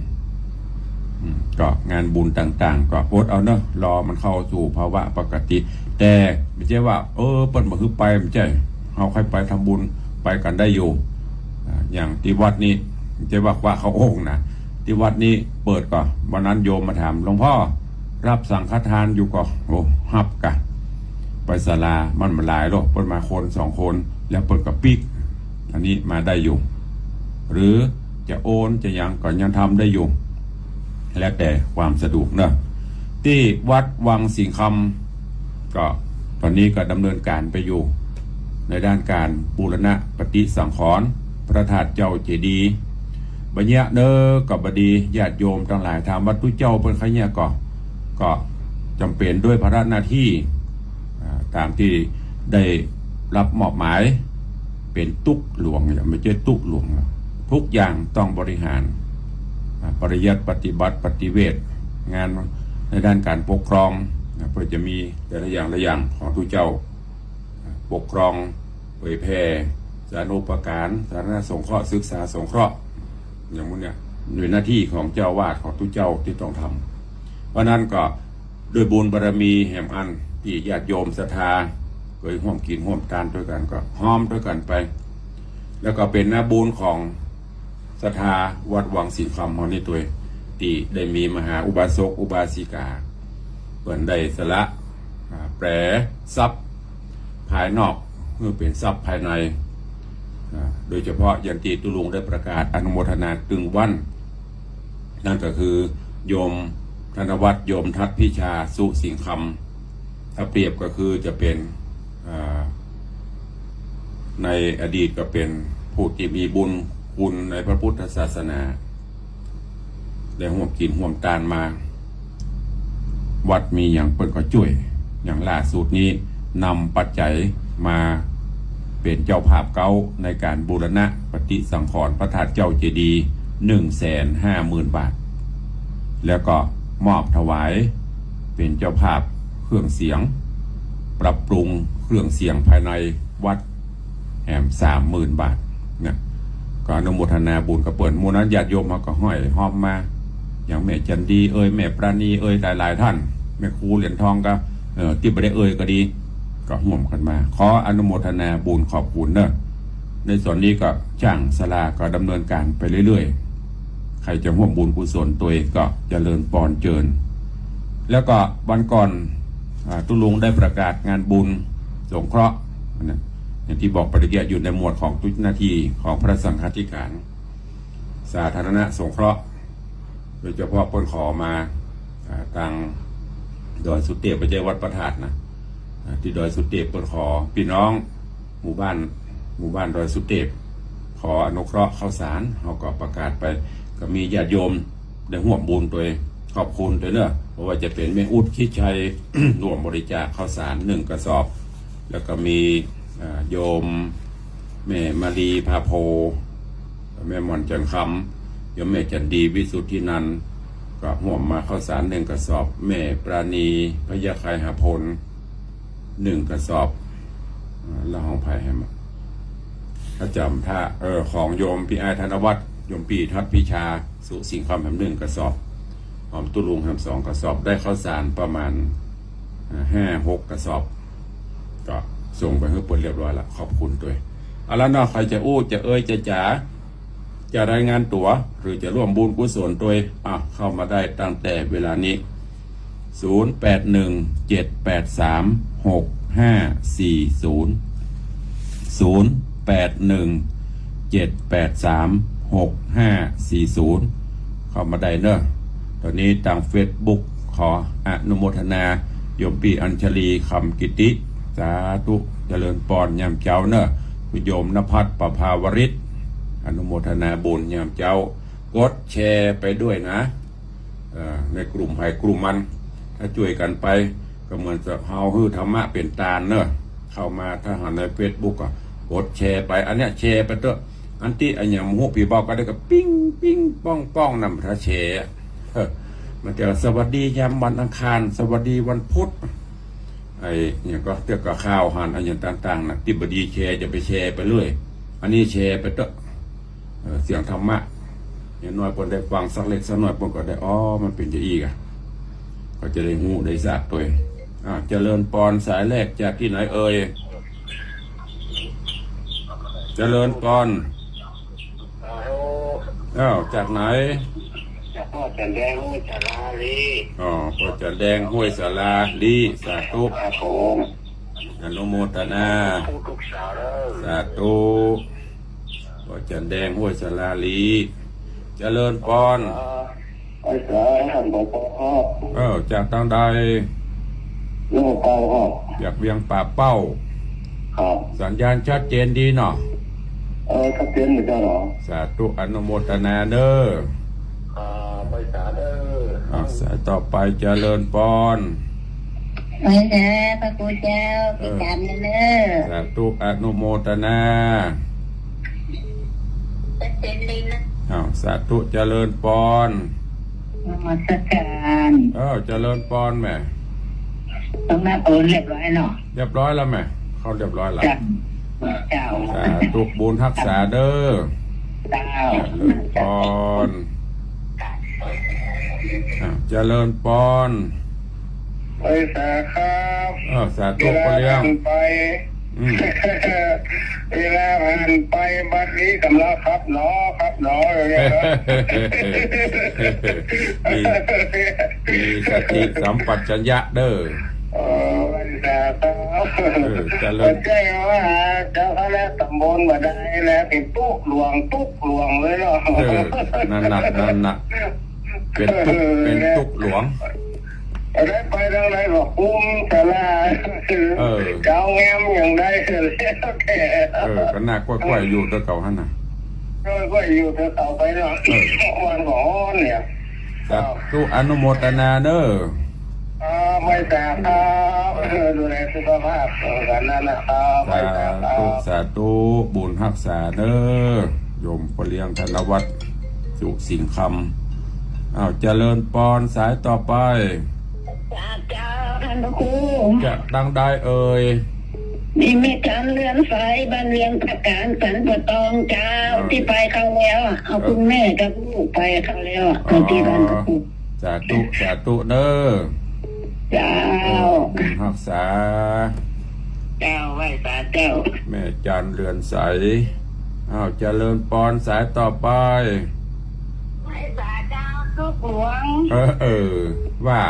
อืม ก็งานบุญต่างๆ ก็อดเอาเนาะ รอมันเข้าสู่ภาวะปกติ แต่บ่ใจ้ว่า เออ เปิ้นบ่หื้อไป บ่ใจ้ เฮาใค่ไปทำบุญ ไปกั๋นได้อยู่ อ่า อย่างตี้วัดนี้ บ่ใจ้ว่าคว้าเข้าโอ่งนะ ตี้วัดนี้เปิดก่อ วันนั้นโยมมาถาม หลวงพ่อ ฮับสังฆทานอยู่ก่อ โอ้ ฮับก่ะ ไปศาลามันบ่หลายหรอก เปิ้นมาคนสองคน แล้วเปิ้นก็ปิ๊ก อันนี้มาได้อยู่ หรือจะโอนจะหยังก็ยังทำได้อยู่ แล้วแต่ความสะดวกเนาะ ตี้วัดวังสิงห์คำ ก็ตอนนี้ก็ดำเนินก๋านไปอยู่ ในด้านก๋านบูรณะปฏิสังขรณ์พระธาตุเจ้าเจดีย์ บ่าเยียะเน้อ ก็บ่ดี ญาติโยมตังหลายถามว่าตุ๊เจ้าเปิ้นใค่เยียะก่อ ก็จ๋ำเป๋นด้วยภาระหน้าตี้ อ่า ต๋ามตี้ได้รับมอบหมาย เป๋นตุ๊กหลวงเนี่ย บ่ใจ้ตุ๊กหลวงนะ ทุกอย่างต้องบริหาร อ่า ปริยัติ ปฏิบัติ ปฏิเวท งานในด้านก๋านปกครองนะ เปิ้นจะมีแต่ละอย่างละอย่างของตุ๊เจ้า ปกครอง เผยแผ่ สาธารณูปการ สาธารณสงเคราะห์ ศึกษาสงเคราะห์ อย่างหมู่เนี่ย โดยหน้าตี้ของเจ้าอาวาสของตุ๊เจ้าตี้ต้องทำ เพราะนั้นก็ด้วยบุญบารมีแหมอันตี้ญาติโยมศรัทธา เกยฮ่วมกิ๋นฮ่วมตานตวยกั๋น ก็ฮอมตวยกั๋นไป แล้วก็เป๋นนาบุญของ ศรัทธาวัดวังสิงห์คำเฮานี่ตวย ตี้ได้มีมหาอุบาสกอุบาสิกา เปิ้นได้สละ อ่า แปรทรัพย์ภายนอกหื้อเป๋นทรัพย์ภายใน อ่า โดยเฉพาะอย่างตี้ตุ๊ลุงได้ประกาศอนุโมทนาตึงวัน นั่นก็คือโยมธนวัฒน์ โยมทัศน์พิชา สุสิงห์คำ ถ้าเปรียบก็คือจะเป๋น อ่า ในอดีตก็เป๋นผู้ตี้มีบุญคุณในพระพุทธศาสนา ได้ฮ่วมกิ๋นฮ่วมตานมา วัดมีหยังเปิ้นก็จ้วย อย่างล่าสุดนี้นำปัจจัยมาเป๋นเจ้าภาพเก๊าในก๋านบูรณะปฏิสังขรณ์พระธาตุเจ้าเจดีย์ หนึ่งแสนห้าหมื่นบาท แล้วก็มอบถวายเป๋นเจ้าภาพเครื่องเสียง ปรับปรุงเครื่องเสียงภายในวัดแหมสามหมื่นบาทนะ ก็อนุโมทนาบุญกับเปิ้น หมู่นั้นญาติโยมเฮาก็ห้อยฮอมมา อย่างแม่จันดีเอ่ย แม่ปราณีเอ่ย หลายๆ ต้าน แม่ครูเหรียญทองก็ เอ่อ ตี้บ่ได้เอ่ยก็ดี ก็ฮ่วมกั๋นมา ขออนุโมทนาบุญขอบคุณเนาะ ในส่วนนี้ก็จ้างศาลาก็ดำเนินก๋านไปเรื่อยๆ ใผจะฮ่วมบุญกุศลตวยก็เจริญปอนเจิญ แล้วก็วันก่อน อ่า ตุ๊ลุงได้ประกาศงานบุญสงเคราะห์นะ อย่างตี้บอกไปตะกี้ อยู่ในหมวดของตุ๊หน้าตี้ของพระสังฆาธิการ สาธารณสงเคราะห์ โดยเฉพาะเปิ้นขอมา อ่า ตางดอยสุเตพ บ่ใจ้วัดพระธาตุนะ อ่า ตี้ดอยสุเตพเปิ้นขอปี้น้องหมู่บ้าน หมู่บ้านดอยสุเตพ ขออนุเคราะห์ข้าวสาร เฮาก็ประกาศไป ก็มีญาติโยมได้ฮ่วมบุญตวย ขอบคุณตวยเนาะ บ่ว่าจะเป๋นแม่อุ๊ด คิดชัย ฮ่วมบริจาคข้าวสารหนึ่งกระสอบ แล้วก็มี อ่า โยมแม่มาลีพาโพ แม่หม่อนจันทร์คำ โยมแม่จันดีวิสุทธินันท์ ก็ฮ่วมมาข้าวสารหนึ่งกระสอบ แม่ปราณีพยัคฆไคหพล หนึ่งกระสอบ อ่า แล้วของใผแหมอะ พระจำถ้า เออ ของโยมปี้อ้ายธนวัฒน์ โยมปี้ทัศน์พิชา สุสิงห์คำแหมหนึ่งกระสอบ ของตุ๊ลุงแหมสองกระสอบ ได้ข้าวสารประมาณ อ่า ห้าหกกระสอบ ก็ส่งไปหื้อเปิ้นเรียบร้อยละ ขอบคุณตวย เอาละเนาะ ใผจะอู้ จะเอ่ย จะจ๋า จะรายงานตั๋ว หรือจะฮ่วมบุญกุศลตวย อ่ะ เข้ามาได้ตั้งแต่เวลานี้ ศูนย์แปดหนึ่งเจ็ดแปดสามหกห้าสี่ศูนย์ ศูนย์แปดหนึ่งเจ็ดแปดสามหกห้าสี่ศูนย์ เข้ามาได้เนาะ ต๋อนนี้ตางเฟซบุ๊ก ขออนุโมทนา โยมปี้อัญชลี คำกิติ สาธุ เจริญปอน ยามเจ๊าเนาะ คุณโยมณภัทร ประภาวริศ อนุโมทนาบุญยามเจ๊า กดแชร์ไปด้วยนะ เอ่อ ในกลุ่มใผกลุ่มมัน ถ้าจ้วยกั๋นไป ก็เหมือนกับเฮาหื้อธรรมะเป๋นตานเนาะ เข้ามาถ้าหันในเฟซบุ๊กก็กดแชร์ไป อันเนี้ยแชร์ไปเต๊อะ อันตี้อะหยังบ่ฮู้ปี้เบ้าก็ได้ก็ปิ้งปิ้งป้องป้องนั่น ถ้าแชร์ เออ มันจะสวัสดียามวันอังคาร สวัสดีวันพุธ ไอ้หยังก็เตื้อก็ข่าวหัน อะหยังต่างๆ น่ะ ตี้บ่ดีแชร์ จะไปแชร์ไปเรื่อย อันนี้แชร์ไปเต๊อะ เออ เสียงธรรมะ อย่างน้อยเปิ้นได้ฟังสักเล็กสักน้อย เปิ้นก็ได้ อ๋อ มันเป๋นจะอี้ก่ะ ก็จะได้ฮู้ได้ทราบตวย อ่า เจริญปอน สายแรกจากตี้ไหนเอ่ย เจริญปอน ฮัลโหล อ้าว จากไหน จากป้อจันแดง ห้วยสาลาลี อ๋อ ป้อจันแดง ห้วยสาลาลี สาธุ ครับผม อนุโมทนา ทุกสาวเด้อ สาธุ ป้อจันแดง ห้วยสาลาลี เจริญปอน ไปสายท่านผอ.ครับ เออ จากตางใด เวียงป่าเป้าครับ จากเวียงป่าเป้า ครับ สัญญาณชัดเจนดีเนาะ เออ ชัดเจนเหมือนกันเหรอ สาธุ อนุโมทนาเน้อ อ่า ไปสาเด้อ อ่า สายต่อไป เจริญปอน ไปเด้อ พระครูเจ้า เออ ติดตามเด้อ สาธุ อนุโมทนา ชัดเจนดีนะ อ้าว สาธุ เจริญปอน นมัสการ เออ เจริญปอนแม่ ต้องนับโอนเรียบร้อยเนาะ เรียบร้อยแล้วแม่ เข้าเรียบร้อยละ เจ้า เจ้า สาธุ บุญฮักษาเด้อ เจ้า เจริญปอน อ่า เจริญปอน ไหว้สาครับ เออ สาธุ เวลา ปอเลี้ยง ผ่านไป อืม เวลาผ่านไป บัดนี้กำลังครับหนอ ครับหนอ อย่างเงี้ยครับ มี มีสติสัมปชัญญะเด้อ เออ ไหว้สาครับ เออ เจริญ บ่ใจ้ว่าเจ้าคณะตำบลบ่ได้แล้ว เป๋นตุ๊หลวง ตุ๊หลวงเลยเนาะ เออ นั่นน่ะ นั่นน่ะ เป๋นตุ๊ เป๋นตุ๊หลวง ได้ไปตางใดก็คุมศาลา เออ เจ้าแง้มอย่างใดแล้วแต่ เออ ก็น่าก้อยๆ อยู่ตวยเก่าหั้นน่ะ ก้อยๆ อยู่ตวยเก่าไปเนาะ เออ วันก่อนเนี่ย สาธุ อนุโมทนาเด้อ อ่า ไหว้สาครับ เออ ดูแลสุขภาพ เออ กันนั่นนะครับ ไหว้สาครับ สาธุ สาธุ บุญฮักษาเด้อ โยมปอเลี้ยงธนวัฒน์ สุสิงห์คำ อ้าว เจริญปอน สายต่อไป เจ้า ท่านพระครู จากตางใดเอ่ย นี่แม่จันเรือนใส บ้านเวียงผาการ สันป่าตองเจ้า เออ ตี้ไปคราวแล้วอะ เอา เออ คุณแม่กับลูกไปคราวแล้วอะ อ๋อ เอาตี้บ้านพระครู สาธุ สาธุเด้อ เจ้า เออ บุญฮักษา เจ้า ไหว้สาเจ้า แม่จันเรือนใส อ้าว เจริญปอน สายต่อไป ไหว้สาเจ้าตุ๊หลวง เออ เออ ว่า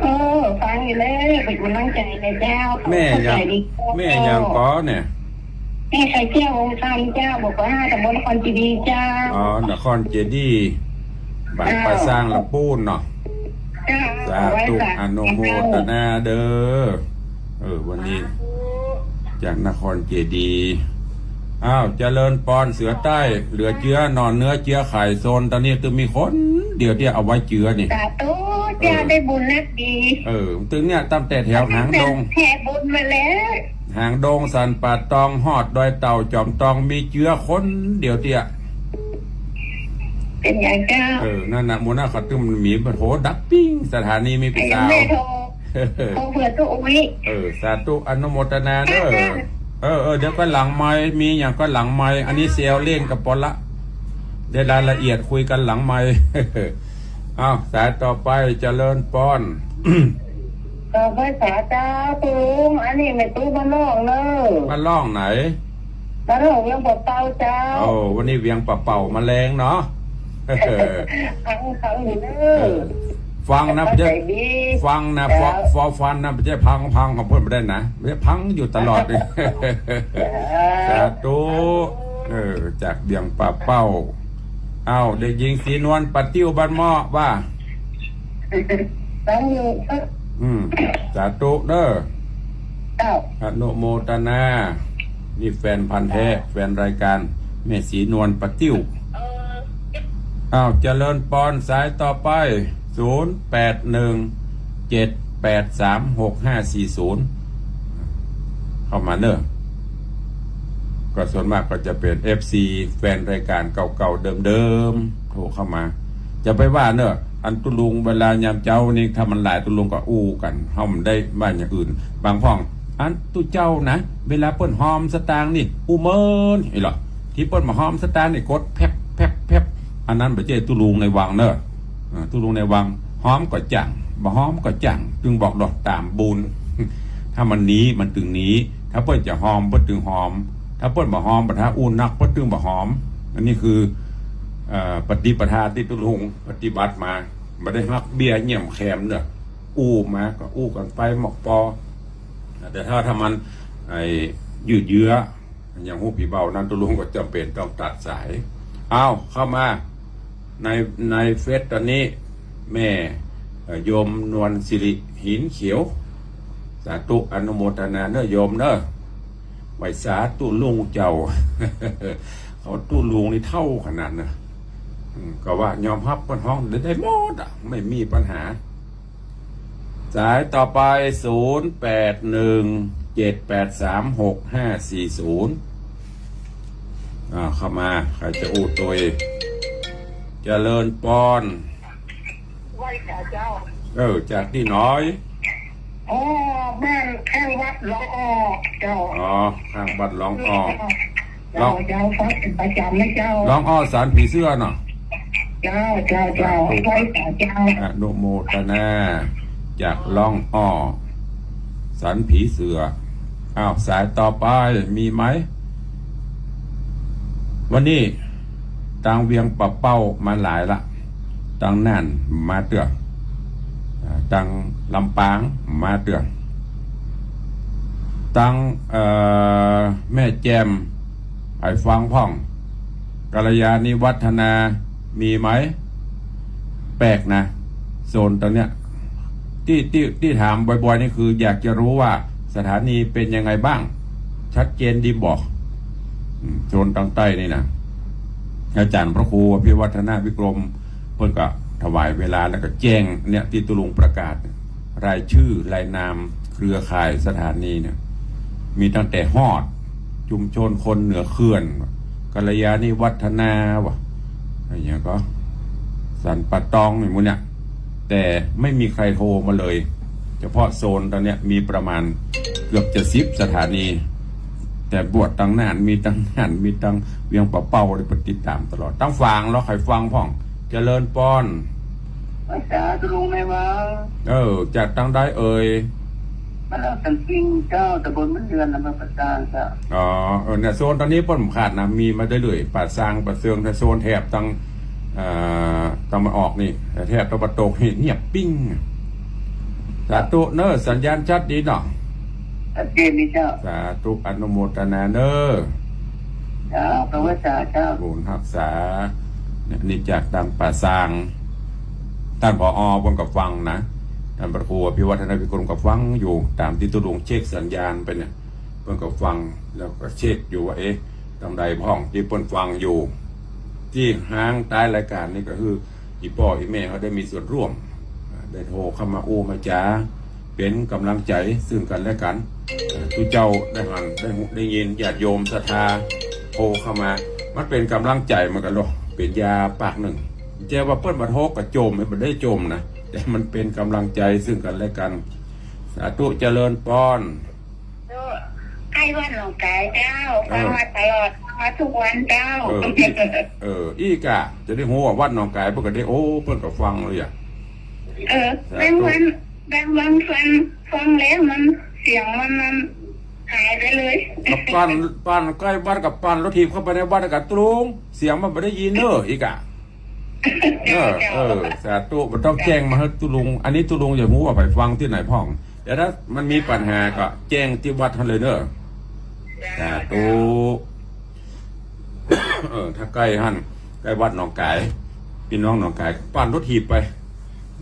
เออ ฟังอยู่แล้ว เป๋นกำลังใจ๋เลยเจ้า แม่หยัง เข้าใจ๋ดี แม่หยังก่อเนี่ย แม่ไข่เจียว วงศ์ธรรมเจ้า หมู่เก้าห้า ตำบลนครเจดีย์เจ้า อ๋อ นครเจดีย์ บ้าน เจ้า ป่าซาง ลำปูนเนาะ เจ้า สาธุ ไหว้สา อนุโมทนาเด้อ เออ วันนี้ สาธุ จากนครเจดีย์ อ้าว เจริญปอน เสือใต้ เหลือเจื้อหนอนเนื้อเจื้อไข่โซน ต๋อนนี้ตึงมีคนเดียวตี้เอาไว้เจื้อนี่ สาธุ เออ เจ้า ได้บุญนักดี เออ ตึงเนี่ย ตั้งแต่แถวหางดง แผ่บุญมาแล้ว หางดง สันป่าตอง ฮอดดอยเต่า จอมตอง มีเจื้อคนเดียวเตี้ย เป๋นหยังเจ้า เออ นั่นน่ะ หมู่หน้าเขาตึงมันมี โห ดับปิ้ง สถานีมีเป๋นซาว แม่โทร โทรเผื่อตุ๊อุ้ย เออ สาธุ อนุโมทนาเด้อ เออ เออ เดี๋ยวก่อนหลังไมค์ มีหยังก่อนหลังไมค์ อันนี้แซวเล่นกับปอนละ เดี๋ยวรายละเอียดคุยกันหลังไมค์ อ้าว สายต่อไป เจริญปอน เออ ไหว้สาเจ้าตุ๊ลุง อันนี้แม่ตุ๊บ้านล่องเนอะ บ้านล่องไหน บ้านล่องเวียงป่าเป่าเจ้า โอ้ วันนี้เวียงป่าเป่ามาแลงเนาะ ฟัง ฟังอยู่เนอะ เออ ฟังนะ เข้าใจ๋ดี ฟังนะ เจ้า ฟอ ฟอฟันนะ บ่ใจ้พัง พังของเปิ้นบ่ได้นะ บ่ใจ้พังอยู่ตลอด เจ้า สาธุ เออ จากเวียงป่าเป่า อ้าว เด็กหญิงศรีนวล ป่าติ้วบ้านหม้อ ว่า ฟังอยู่ อืม สาธุเด้อ เจ้า อนุโมทนา นี่แฟนพันธุ์แท้ แฟนรายการ แม่ศรีนวล ป่าติ้ว เออ อ้าว เจริญปอน สายต่อไป ศูนย์แปดหนึ่ง เจ็ดแปดสาม หกห้าสี่ศูนย์ เข้ามาเนอะ ก็ส่วนมากก็จะเป๋น เอฟซี แฟนรายการเก่าๆ เดิมๆ โทรเข้ามา จะไปว่าเนอะ อันตุ๊ลุงเวลายามเจ๊านี่ ถ้ามันหลายตุ๊ลุงก็อู้กั๋น เฮาบ่ได้ว่าอย่างอื่น บางพ่อง อันตุ๊เจ้านะ เวลาเปิ้นฮอมสตางค์นี่ อู้เมิน เห็นเหรอ ตี้เปิ้นบ่ฮอมสตางค์นี่ กดแพ็บ แพ็บ แพ็บ อันนั้นบ่ใจ้ตุ๊ลุงในวังเนอะ อ่า ตุ๊ลุงในวัง ฮอมก็จั้ง บ่ฮอมก็จั้ง ตึงบอกดอกต๋ามบุญ ถ้ามันนี้มันตึงนี้ ถ้าเปิ้นจะฮอมเปิ้นตึงฮอม ถ้าเปิ้นบ่ฮอม บ่ถ้าอู้นักเปิ้นตึงบ่ฮอม อันนี้คือ เอ่อ ปฏิปทาตี้ตุ๊ลุงปฏิบัติมา บ่ได้ฮักเบี้ยเยี่ยมแคมเนอะ อู้มาก็อู้กั๋นไปหมอกปอ แต่ถ้า ถ้ามัน ไอ้ ยืดเยื้อ อย่างฮู้ผีเบานั้น ตุ๊ลุงก็จ๋ำเป๋นต้องตัดสาย อ้าว เข้ามา ใน ในเฟซต๋อนนี้ แม่ เอ่อ โยมนวลสิริหินเขียว สาธุ อนุโมทนาเนอะโยมเนอะ ไหว้สาตุ๊ลุงเจ้า เขาตุ๊ลุงนี่เฒ่าขนาดเนอะ อืม ก็ว่ายอมฮับเปิ้นฮ้องได้ ได้หมดอะ ไม่มีปัญหา สายต่อไป ศูนย์แปดหนึ่ง เจ็ดแปดสาม หกห้าสี่ศูนย์ อ่า เข้ามา ใผจะอู้ตวย เจริญปอน ไหว้สาเจ้า เออ จากตี้ไหน อ๋อ บ้านข้างวัดหลองอ้อเจ้า อ๋อ ข้างวัดหลองอ้อ เจ้า เจ้า ฟังเป๋นประจ๋ำนะเจ้า หลองอ้อศาลผีเสื้อเนาะ เจ้า เจ้า เจ้า สาธุ ไหว้สาเจ้า อนุโมทนา จากหลองอ้อศาลผีเสื้อ อ้าว สายต่อไปมีไหม วันนี้ ตางเวียงป่าเป้ามาหลายละ ตางน่านมาเตื้อ อ่า ตางลำปางมาเตื้อ ตาง เอ่อ แม่แจ่ม ไอ้ฟังพ่อง กัลยาณิวัฒนา มีไหม แปลกนะ โซนตรงเนี้ย ตี้ ตี้ ตี้ถามบ่อยๆ นี่คืออยากจะรู้ว่าสถานีเป็นยังไงบ้าง ชัดเจนดีบ่ อืม โซนตางใต้นี่นะ อาจ๋ารย์พระครูอภิวัฒนวิกรม เปิ้นก็ถวายเวลาแล้วก็แจ้งเนี่ย ตี้ตุ๊ลุงประกาศ รายชื่อรายนามเครือข่ายสถานีเนี่ย มีตั้งแต่ฮอด ชุมชนคนเหนือเขื่อน กัลยาณิวัฒนา วะ อะไรอย่างก็ สันป่าตอง อย่างหมู่เนี่ย แต่ไม่มีใครโทรมาเลย เฉพาะโซนตรงเนี้ยมีประมาณเกือบจะสิบสถานี แต่บวชตางน่าน มีตางน่าน มีตางเวียงป่าเป้า ได้ไปติดตามตลอด ตางฝาง เฮาใค่ฟังพ่อง เจริญปอน ภาษาตุ๊ลุงแม่หวัง เออ จากตางใดเอ่ย บ้านหนองสันปิงเจ้า ตำบลบ้านเรือน อำเภอป่าซางเจ้า อ๋อ เออ เนี่ย โซนตรงนี้เปิ้นบ่ขาดนะ มีมาเรื่อยๆ ป่าซาง ป่าเซิง แต่โซนแถบตาง เอ่อ ตางตะวันออกนี่ แถบตะวันตกนี่เงียบปิ้ง สาธุเน้อ สัญญาณชัดดีเนาะ ชัดเจนดีเจ้า สาธุ อนุโมทนาเน้อ เจ้า ขอบพระคุณเจ้า บุญฮักษา เนี่ย นี่จากตางป่าซาง ต้าน ผอ เปิ้นก็ฟังนะ ต้านพระครูอภิวัฒนวิกรมก็ฟังอยู่ ต๋ามตี้ตุ๊ลุงเช็คสัญญาณไปเนี่ย เปิ้นก็ฟัง แล้วก็เช็คอยู่ว่า เอ๊ะ ตางใดพ่องตี้เปิ้นฟังอยู่ ตี้ฮ้างใต้รายก๋านนี่ก็คือ อี่ป้ออี่แม่เฮาได้มีส่วนร่วม อ่า ได้โทรเข้ามาอู้มาจ๋า เป๋นก๋ำลังใจ๋ซึ่งกั๋นและกั๋น อ่า ตุ๊เจ้าได้หัน ได้ฮู้ ได้ยิน ญาติโยมศรัทธาโทรเข้ามา มันเป๋นก๋ำลังใจ๋เหมือนกั๋นเนาะ เป๋นยาปากนึ่ง เจ้าว่าเปิ้นบ่โทรก็จ่ม บ่ได้จ่มนะ แต่มันเป๋นก๋ำลังใจ๋ซึ่งกั๋นและกั๋น สาธุ เจริญปอน ใก้วัดหนองก๋ายเจ้า เออ ฟังมาตลอด ฟังมากู้วันเจ้า เออ อี้ เออ อี้ก่ะ จะได้ฮู้ว่าวัดหนองก๋าย เปิ้นก็ได้ โอ้ เปิ้นก็ฟังเลยอะ เออ สาธุ บางวัน บางวันฟัง ฟังแล้วมัน เสียงมัน มันหายไปเลย ก็ป้าน ป้านใก้วัดก็ป้านรถถีบเข้าไปในวัดก็ตุ๊ลุง เสียงมันบ่ได้ยินเน้อ อี้ก่ะ เออ เออ สาธุ บ่ต้องแจ้งมาหื้อตุ๊ลุง อันนี้ตุ๊ลุงอยากฮู้ว่าไปฟังตี้ไหนพ่อง เดี๋ยวถ้ามันมีปัญหาก็แจ้งตี้วัดหั้นเลยเน้อ สาธุ เออ ถ้าใก้หั้น ใก้วัดหนองก๋าย ปี้น้องหนองก๋าย ป้านรถถีบไป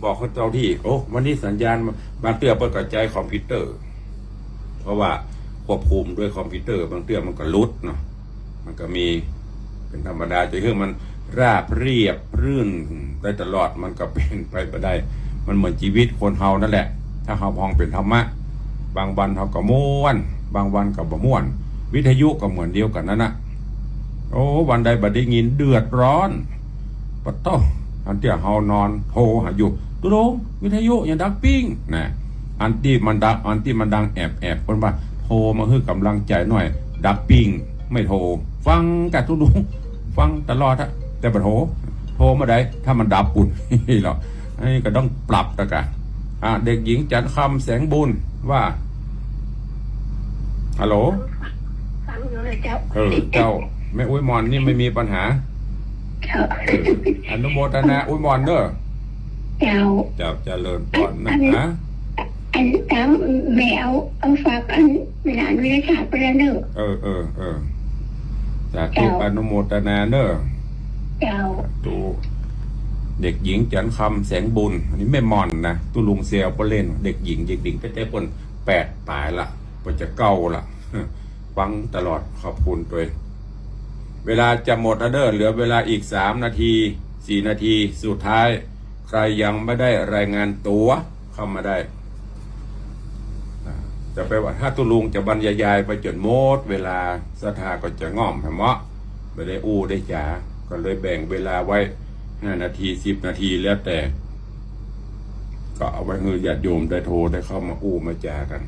บอกหื้อเจ้าที่ โอ้ วันนี้สัญญาณ บางเตื้อเปิ้นก็ใจ๊คอมพิวเตอร์ เพราะว่าควบคุมด้วยคอมพิวเตอร์ บางเตื้อมันก็หลุดเนาะ มันก็มี เป๋นธรรมดา จะหื้อมันราบเรียบรื่นได้ตลอด มันก็เป๋นไปบ่ได้ มันเหมือนจีวิตคนเฮานั่นแหละ ถ้าเฮาพองเป๋นธรรมะ บางวันเฮาก็ม่วน บางวันก็บ่ม่วน วิทยุก็เหมือนเดียวกั๋นนั่นน่ะ โอ้ วันใดบ่ได้ยินเดือดร้อน ปะโต้ อันตี้เฮานอนโทรหาอยู่ ตุ๊ลุง วิทยุยังดังปิ้ง นะ อันตี้มันดัง อันตี้มันดังแอบๆ เปิ้นว่าโทรมาหื้อก๋ำลังใจ๋หน่อย ดังปิ้ง ไม่โทร ฟังก่ะตุ๊ลุง ฟังตลอดอะ แต่บ่โทร โทรเมื่อใด ถ้ามันดับปุ้น เนาะ อันนี้ก็ต้องปรับแล้วก่ะ อ่ะ เด็กหญิงจันทร์คำแสงบุญว่า ฮัลโหล ฟังอยู่เลยเจ้า เออ เจ้า แม่อุ๊ยหม่อนนี่ไม่มีปัญหา เจ้า เออ อนุโมทนาอุ๊ยหม่อนเน้อ เจ้า เจ้า เจริญปอนนะ อัน อัน ฮะ อันต๋ามแม่เอา เอาฝากอันหลานวิทยาศาสตร์ไปแล้วเน้อ เออ เออ เออ สาธุ เจ้า อนุโมทนาเน้อ เจ้า สาธุ เด็กหญิงจันทร์คำแสงบุญ อันนี้แม่หม่อนนะ ตุ๊ลุงแซวเปิ้นเล่น เด็กหญิง เด็กหญิงแต๊ๆ เปิ้นแปดป๋ายละ เปิ้นจะเก้าละ ฟังตลอด ขอบคุณตวย เวลาจะหมดแล้วเน้อ เหลือเวลาอีกสามนาที สี่นาที สุดท้าย ใครยังไม่ได้รายงานตั๋ว เข้ามาได้ อ่า จะไปว่าถ้าตุ๊ลุงจะบรรยายๆ ไปจ๋นหมดเวลา ศรัทธาก็จะง่อมแหมเนาะ บ่ได้อู้ได้จ๋า ก็เลยแบ่งเวลาไว้ ห้านาที สิบนาที แล้วแต่ ก็เอาไว้หื้อญาติโยมได้โทรได้เข้ามาอู้มาจ๋ากั๋น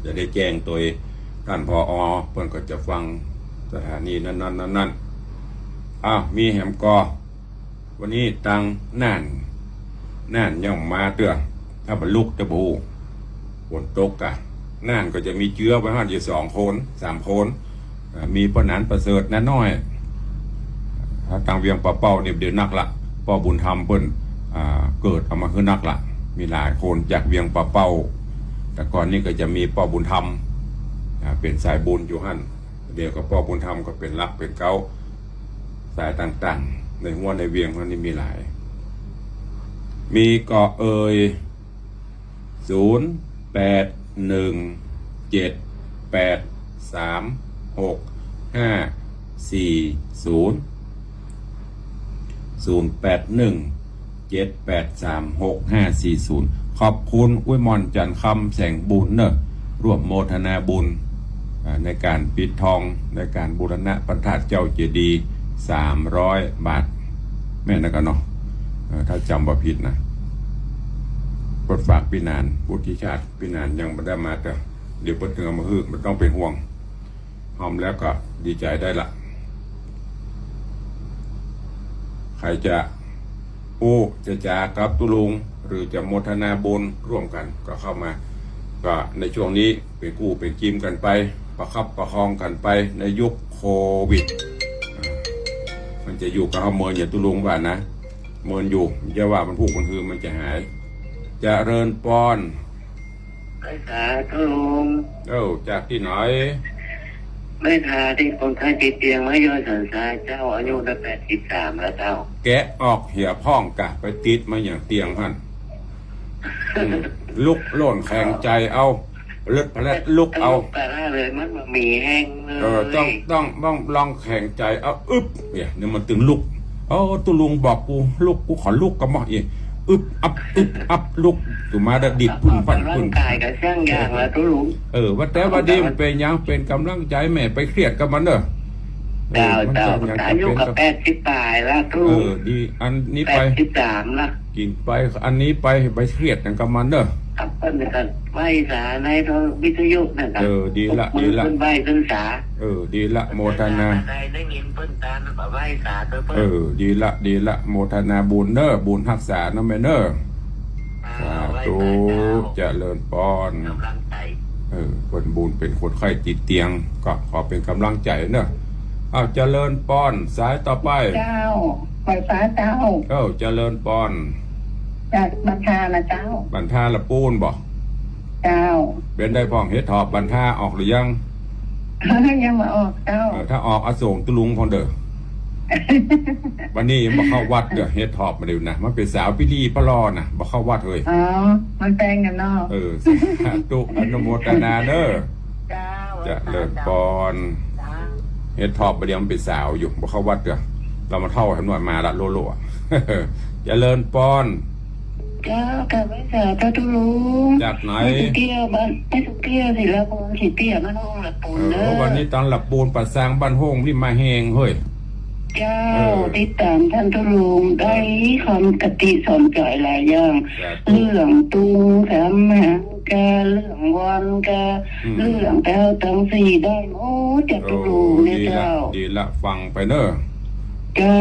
จะได้แจ้งโตยต้าน ผอ. เปิ้นก็จะฟังสถานีนั้นๆ นั้นๆ อ้าว มีแหมก่อ วันนี้ตางน่าน น่านยังบ่มาเตื้อ ถ้าบ่ลุกจะบ่ฮู้ ฝนตกก่ะ น่านก็จะมีเจื๊อไปฮอดอยู่สองคน สามคน อ่า มีป้อหนานประเสริฐ น้าน้อย อ่า ตางเวียงป่าเป้านี่เดี๋ยวนักละ ป้อบุญธรรมเปิ้น อ่า เกิดเอามาหื้อนักละ มีหลายคนจากเวียงป่าเป้า แต่ก่อนนี้ก็จะมีป้อบุญธรรม อ่า เป๋นสายบุญอยู่หั้น เดี๋ยวก็ป้อบุญธรรมก็เป๋นหลักเป๋นเก๊า สายต่างๆ ในฮั้วในเวียงเฮานี่มีหลาย มีก่อเอ่ย ศูนย์แปดหนึ่งเจ็ดแปดสามหกห้าสี่ศูนย์ ศูนย์แปดหนึ่งเจ็ดแปดสามหกห้าสี่ศูนย์ ขอบคุณอุ๊ยหม่อน จันทร์คำ แสงบุญเน่อ ร่วมโมทนาบุญ อ่า ในก๋านปิดทอง ในก๋านบูรณะพระธาตุเจ้าเจดีย์ สามร้อยบาท แม่นนะกะเนาะ เออ ถ้าจ๋ำบ่ผิดนะ เปิ้นฝากปี้หนาน วุฒิชาติ ปี้หนานยังบ่ได้มาเตื้อ เดี๋ยวเปิ้นเถิงเอามาหื้อ บ่ต้องเป๋นห่วง ฮอมแล้วก็ดีใจ๋ได้ละ ใผจะอู้จะจ๋ากับตุ๊ลุง หรือจะโมทนาบุญร่วมกั๋นก็เข้ามา ก็ในช่วงนี้เป๋นกู้เป๋นกิมกั๋นไป ประคับประคองกั๋นไปในยุคโควิด อ่า มันจะอยู่กับเฮาเมิน อย่าตุ๊ลุงว่านะ เมินอยู่ อย่าว่ามันพูกมันฮือ มันจะหาย เจริญปอน ไหว้สาตุ๊ลุง เอ้า จากตี้ไหน ไหว้สาตี้คนไข้ติดเตียงมาย้อยสันทรายเจ้า อายุได้แปดสิบสามแล้วเจ้า แกะออกเหียพ่องกะ ไปติดมาอย่างเตียงหั้น อืม ลุกโล่นแข็งใจ๋เอา เลิดพะแลดลุกเอา ลุกไปได้เลย มันบ่มีแฮงเลย เออ ต้อง ต้อง ต้องลองแข็งใจ๋เอา อึบ เนี่ย เนี่ยมันตึงลุก โอ้ ตุ๊ลุงบอกกูลุก กูขอลุกกำบ่ อี อึบอับ อึบอับ ลุก ตุ๊มาได้ดิดพุ้นฟั่นพุ้น ออกกำลังกายก็ช่างอย่างละตุ๊ลุง เออ ว่าแต่ว่าดี มันเป๋นหยัง เป๋นกำลังใจ๋ แม่ไปเครียดกับมันเน่อ เจ้า เออ มัน เจ้า เป๋นหยัง อายุก็แปดสิบป๋ายละตุ๊ลุง เออ ดี อันนี้ไป แปดสิบสามละ กิ๋นไป อันนี้ไป ไปเครียดหยังกับมันเน่อ ครับ เปิ้นก็ไหว้สาในวิทยุนั่นน่ะ เออ ดีละ ยกมือ ดีละ ขึ้นไหว้ขึ้นสา เออ ดีละ โมทนา ได้ ได้ยินเปิ้นตามก็ไหว้สาเปิ้น เออ ดีละ ดีละ โมทนาบุญเน่อ บุญฮักษาเน่อแม่เน่อ อ่า สาธุ ไหว้สาเจ้า เจริญปอน กำลังใจ๋ เออ เปิ้นบุญเป๋นคนไข้ติดเตียง ก็ขอเป๋นกำลังใจ๋เน่อ อ้าว เจริญปอน สายต่อไป เจ้า ไหว้สาเจ้า เอ้า เจริญปอน จากบันทานะเจ้า บันทาละปูนบ่ เจ้า เป๋นใดพ่อง เห็ดถอบบันทาออกหรือยัง ยังบ่ออกเจ้า เออ ถ้าออกอะส่งตุ๊ลุงพ่องเด้อ วันนี้บ่เข้าวัดเด้อ เห็ดถอบมาเดี๋ยวนะ มันเป๋นสาวปี้ดีป้าลอนะ บ่เข้าวัดเฮ้ย อ๋อ มันแปลงกั๋นเนาะ เออ สาธุ อนุโมทนาเน่อ เจ้า เจริญปอน เจ้า เห็ดถอบมาเดี๋ยวมันเป๋นสาวอยู่ บ่เข้าวัดเด้อ ลาวมาเฒ่าหันว่ามาละโลโลอะ เจริญปอน เจ้า กราบไหว้สาเจ้าตุ๊ลุง จากไหน ไม่สุเตี้ยบ้าน ไม่สุเตี้ยสิละปูน สิเตี้ยบ้านห้องละปูน เออ เด้อ วันนี้ตางละปูนป่าซางบ้านห้องนี่มาแฮงเฮ้ย เจ้า เออ ติดต๋ามต้านตุ๊ลุง ได้คำคติสอนใจ๋หลายอย่าง สาธุ เรื่องตุงสามหางกา เรื่องวอนกา อืม เรื่องแต้วตังสี่ได้หมดเจ้าตุ๊ลุงเนี่ยเจ้า ดีละ ดีละ ฟังไปเน่อ เจ้า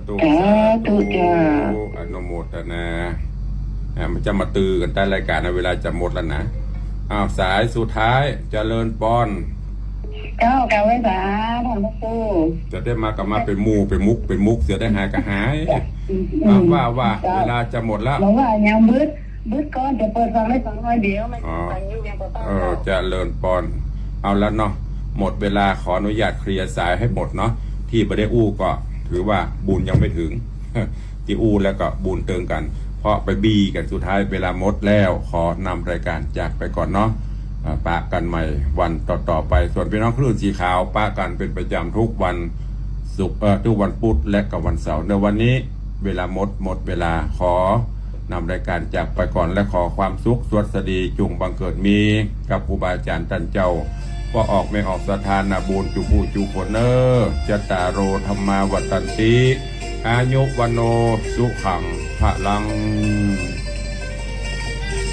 สาธุ สาธุ สาธุ เจ้า อนุโมทนา อ่า มันจะมาตื้อกั๋นใต้รายก๋านนะ เวลาจะหมดแล้วนะ อ้าว สายสุดท้าย เจริญปอน เจ้า กราบไหว้สาท่านพระครู จะได้มาก็มาเป๋นหมู่ เป๋นมุก เป๋นมุก เสียได้หายก็หาย อืม อ่ะ ว่า ว่า เจ้า เวลาจะหมดแล้ว บอกว่ายังบึด บึดก่อน จะเปิดฟังได้ฟังน้อยเดียว ไม่ อ๋อ ฟังอยู่ยังเปิดฟัง เออ เจ้า เจริญปอน เอาละเนาะ หมดเวลา ขออนุญาตเคลียร์สายให้หมดเนาะ ตี้บ่ได้อู้ก็ถือว่าบุญยังไม่ถึง ตี้อู้แล้วก็บุญเติงกั๋น เพราะไปบี้กั๋นสุดท้าย เวลาหมดแล้ว ขอนำรายก๋านจากไปก่อนเนาะ อ่า ปะกั๋นใหม่วันต่อๆ ไป ส่วนปี้น้องคลื่นสีขาว ปะกั๋นเป๋นประจ๋ำทุกวันศุกร์ เอ่อ ทุกวันพุธและก็วันเสาร์ ในวันนี้เวลาหมด หมดเวลา ขอนำรายก๋านจากไปก่อน และขอความสุขสวัสดีจุ่งบังเกิดมีกับครูบาอาจ๋ารย์ต้านเจ้า ป้อออกแม่ออกศรัทธานาบุญจุผู้จุคนเน่อ จัตตาโร ธัมมา วัฑฒันติ อายุ วัณโณ สุขัง พะลัง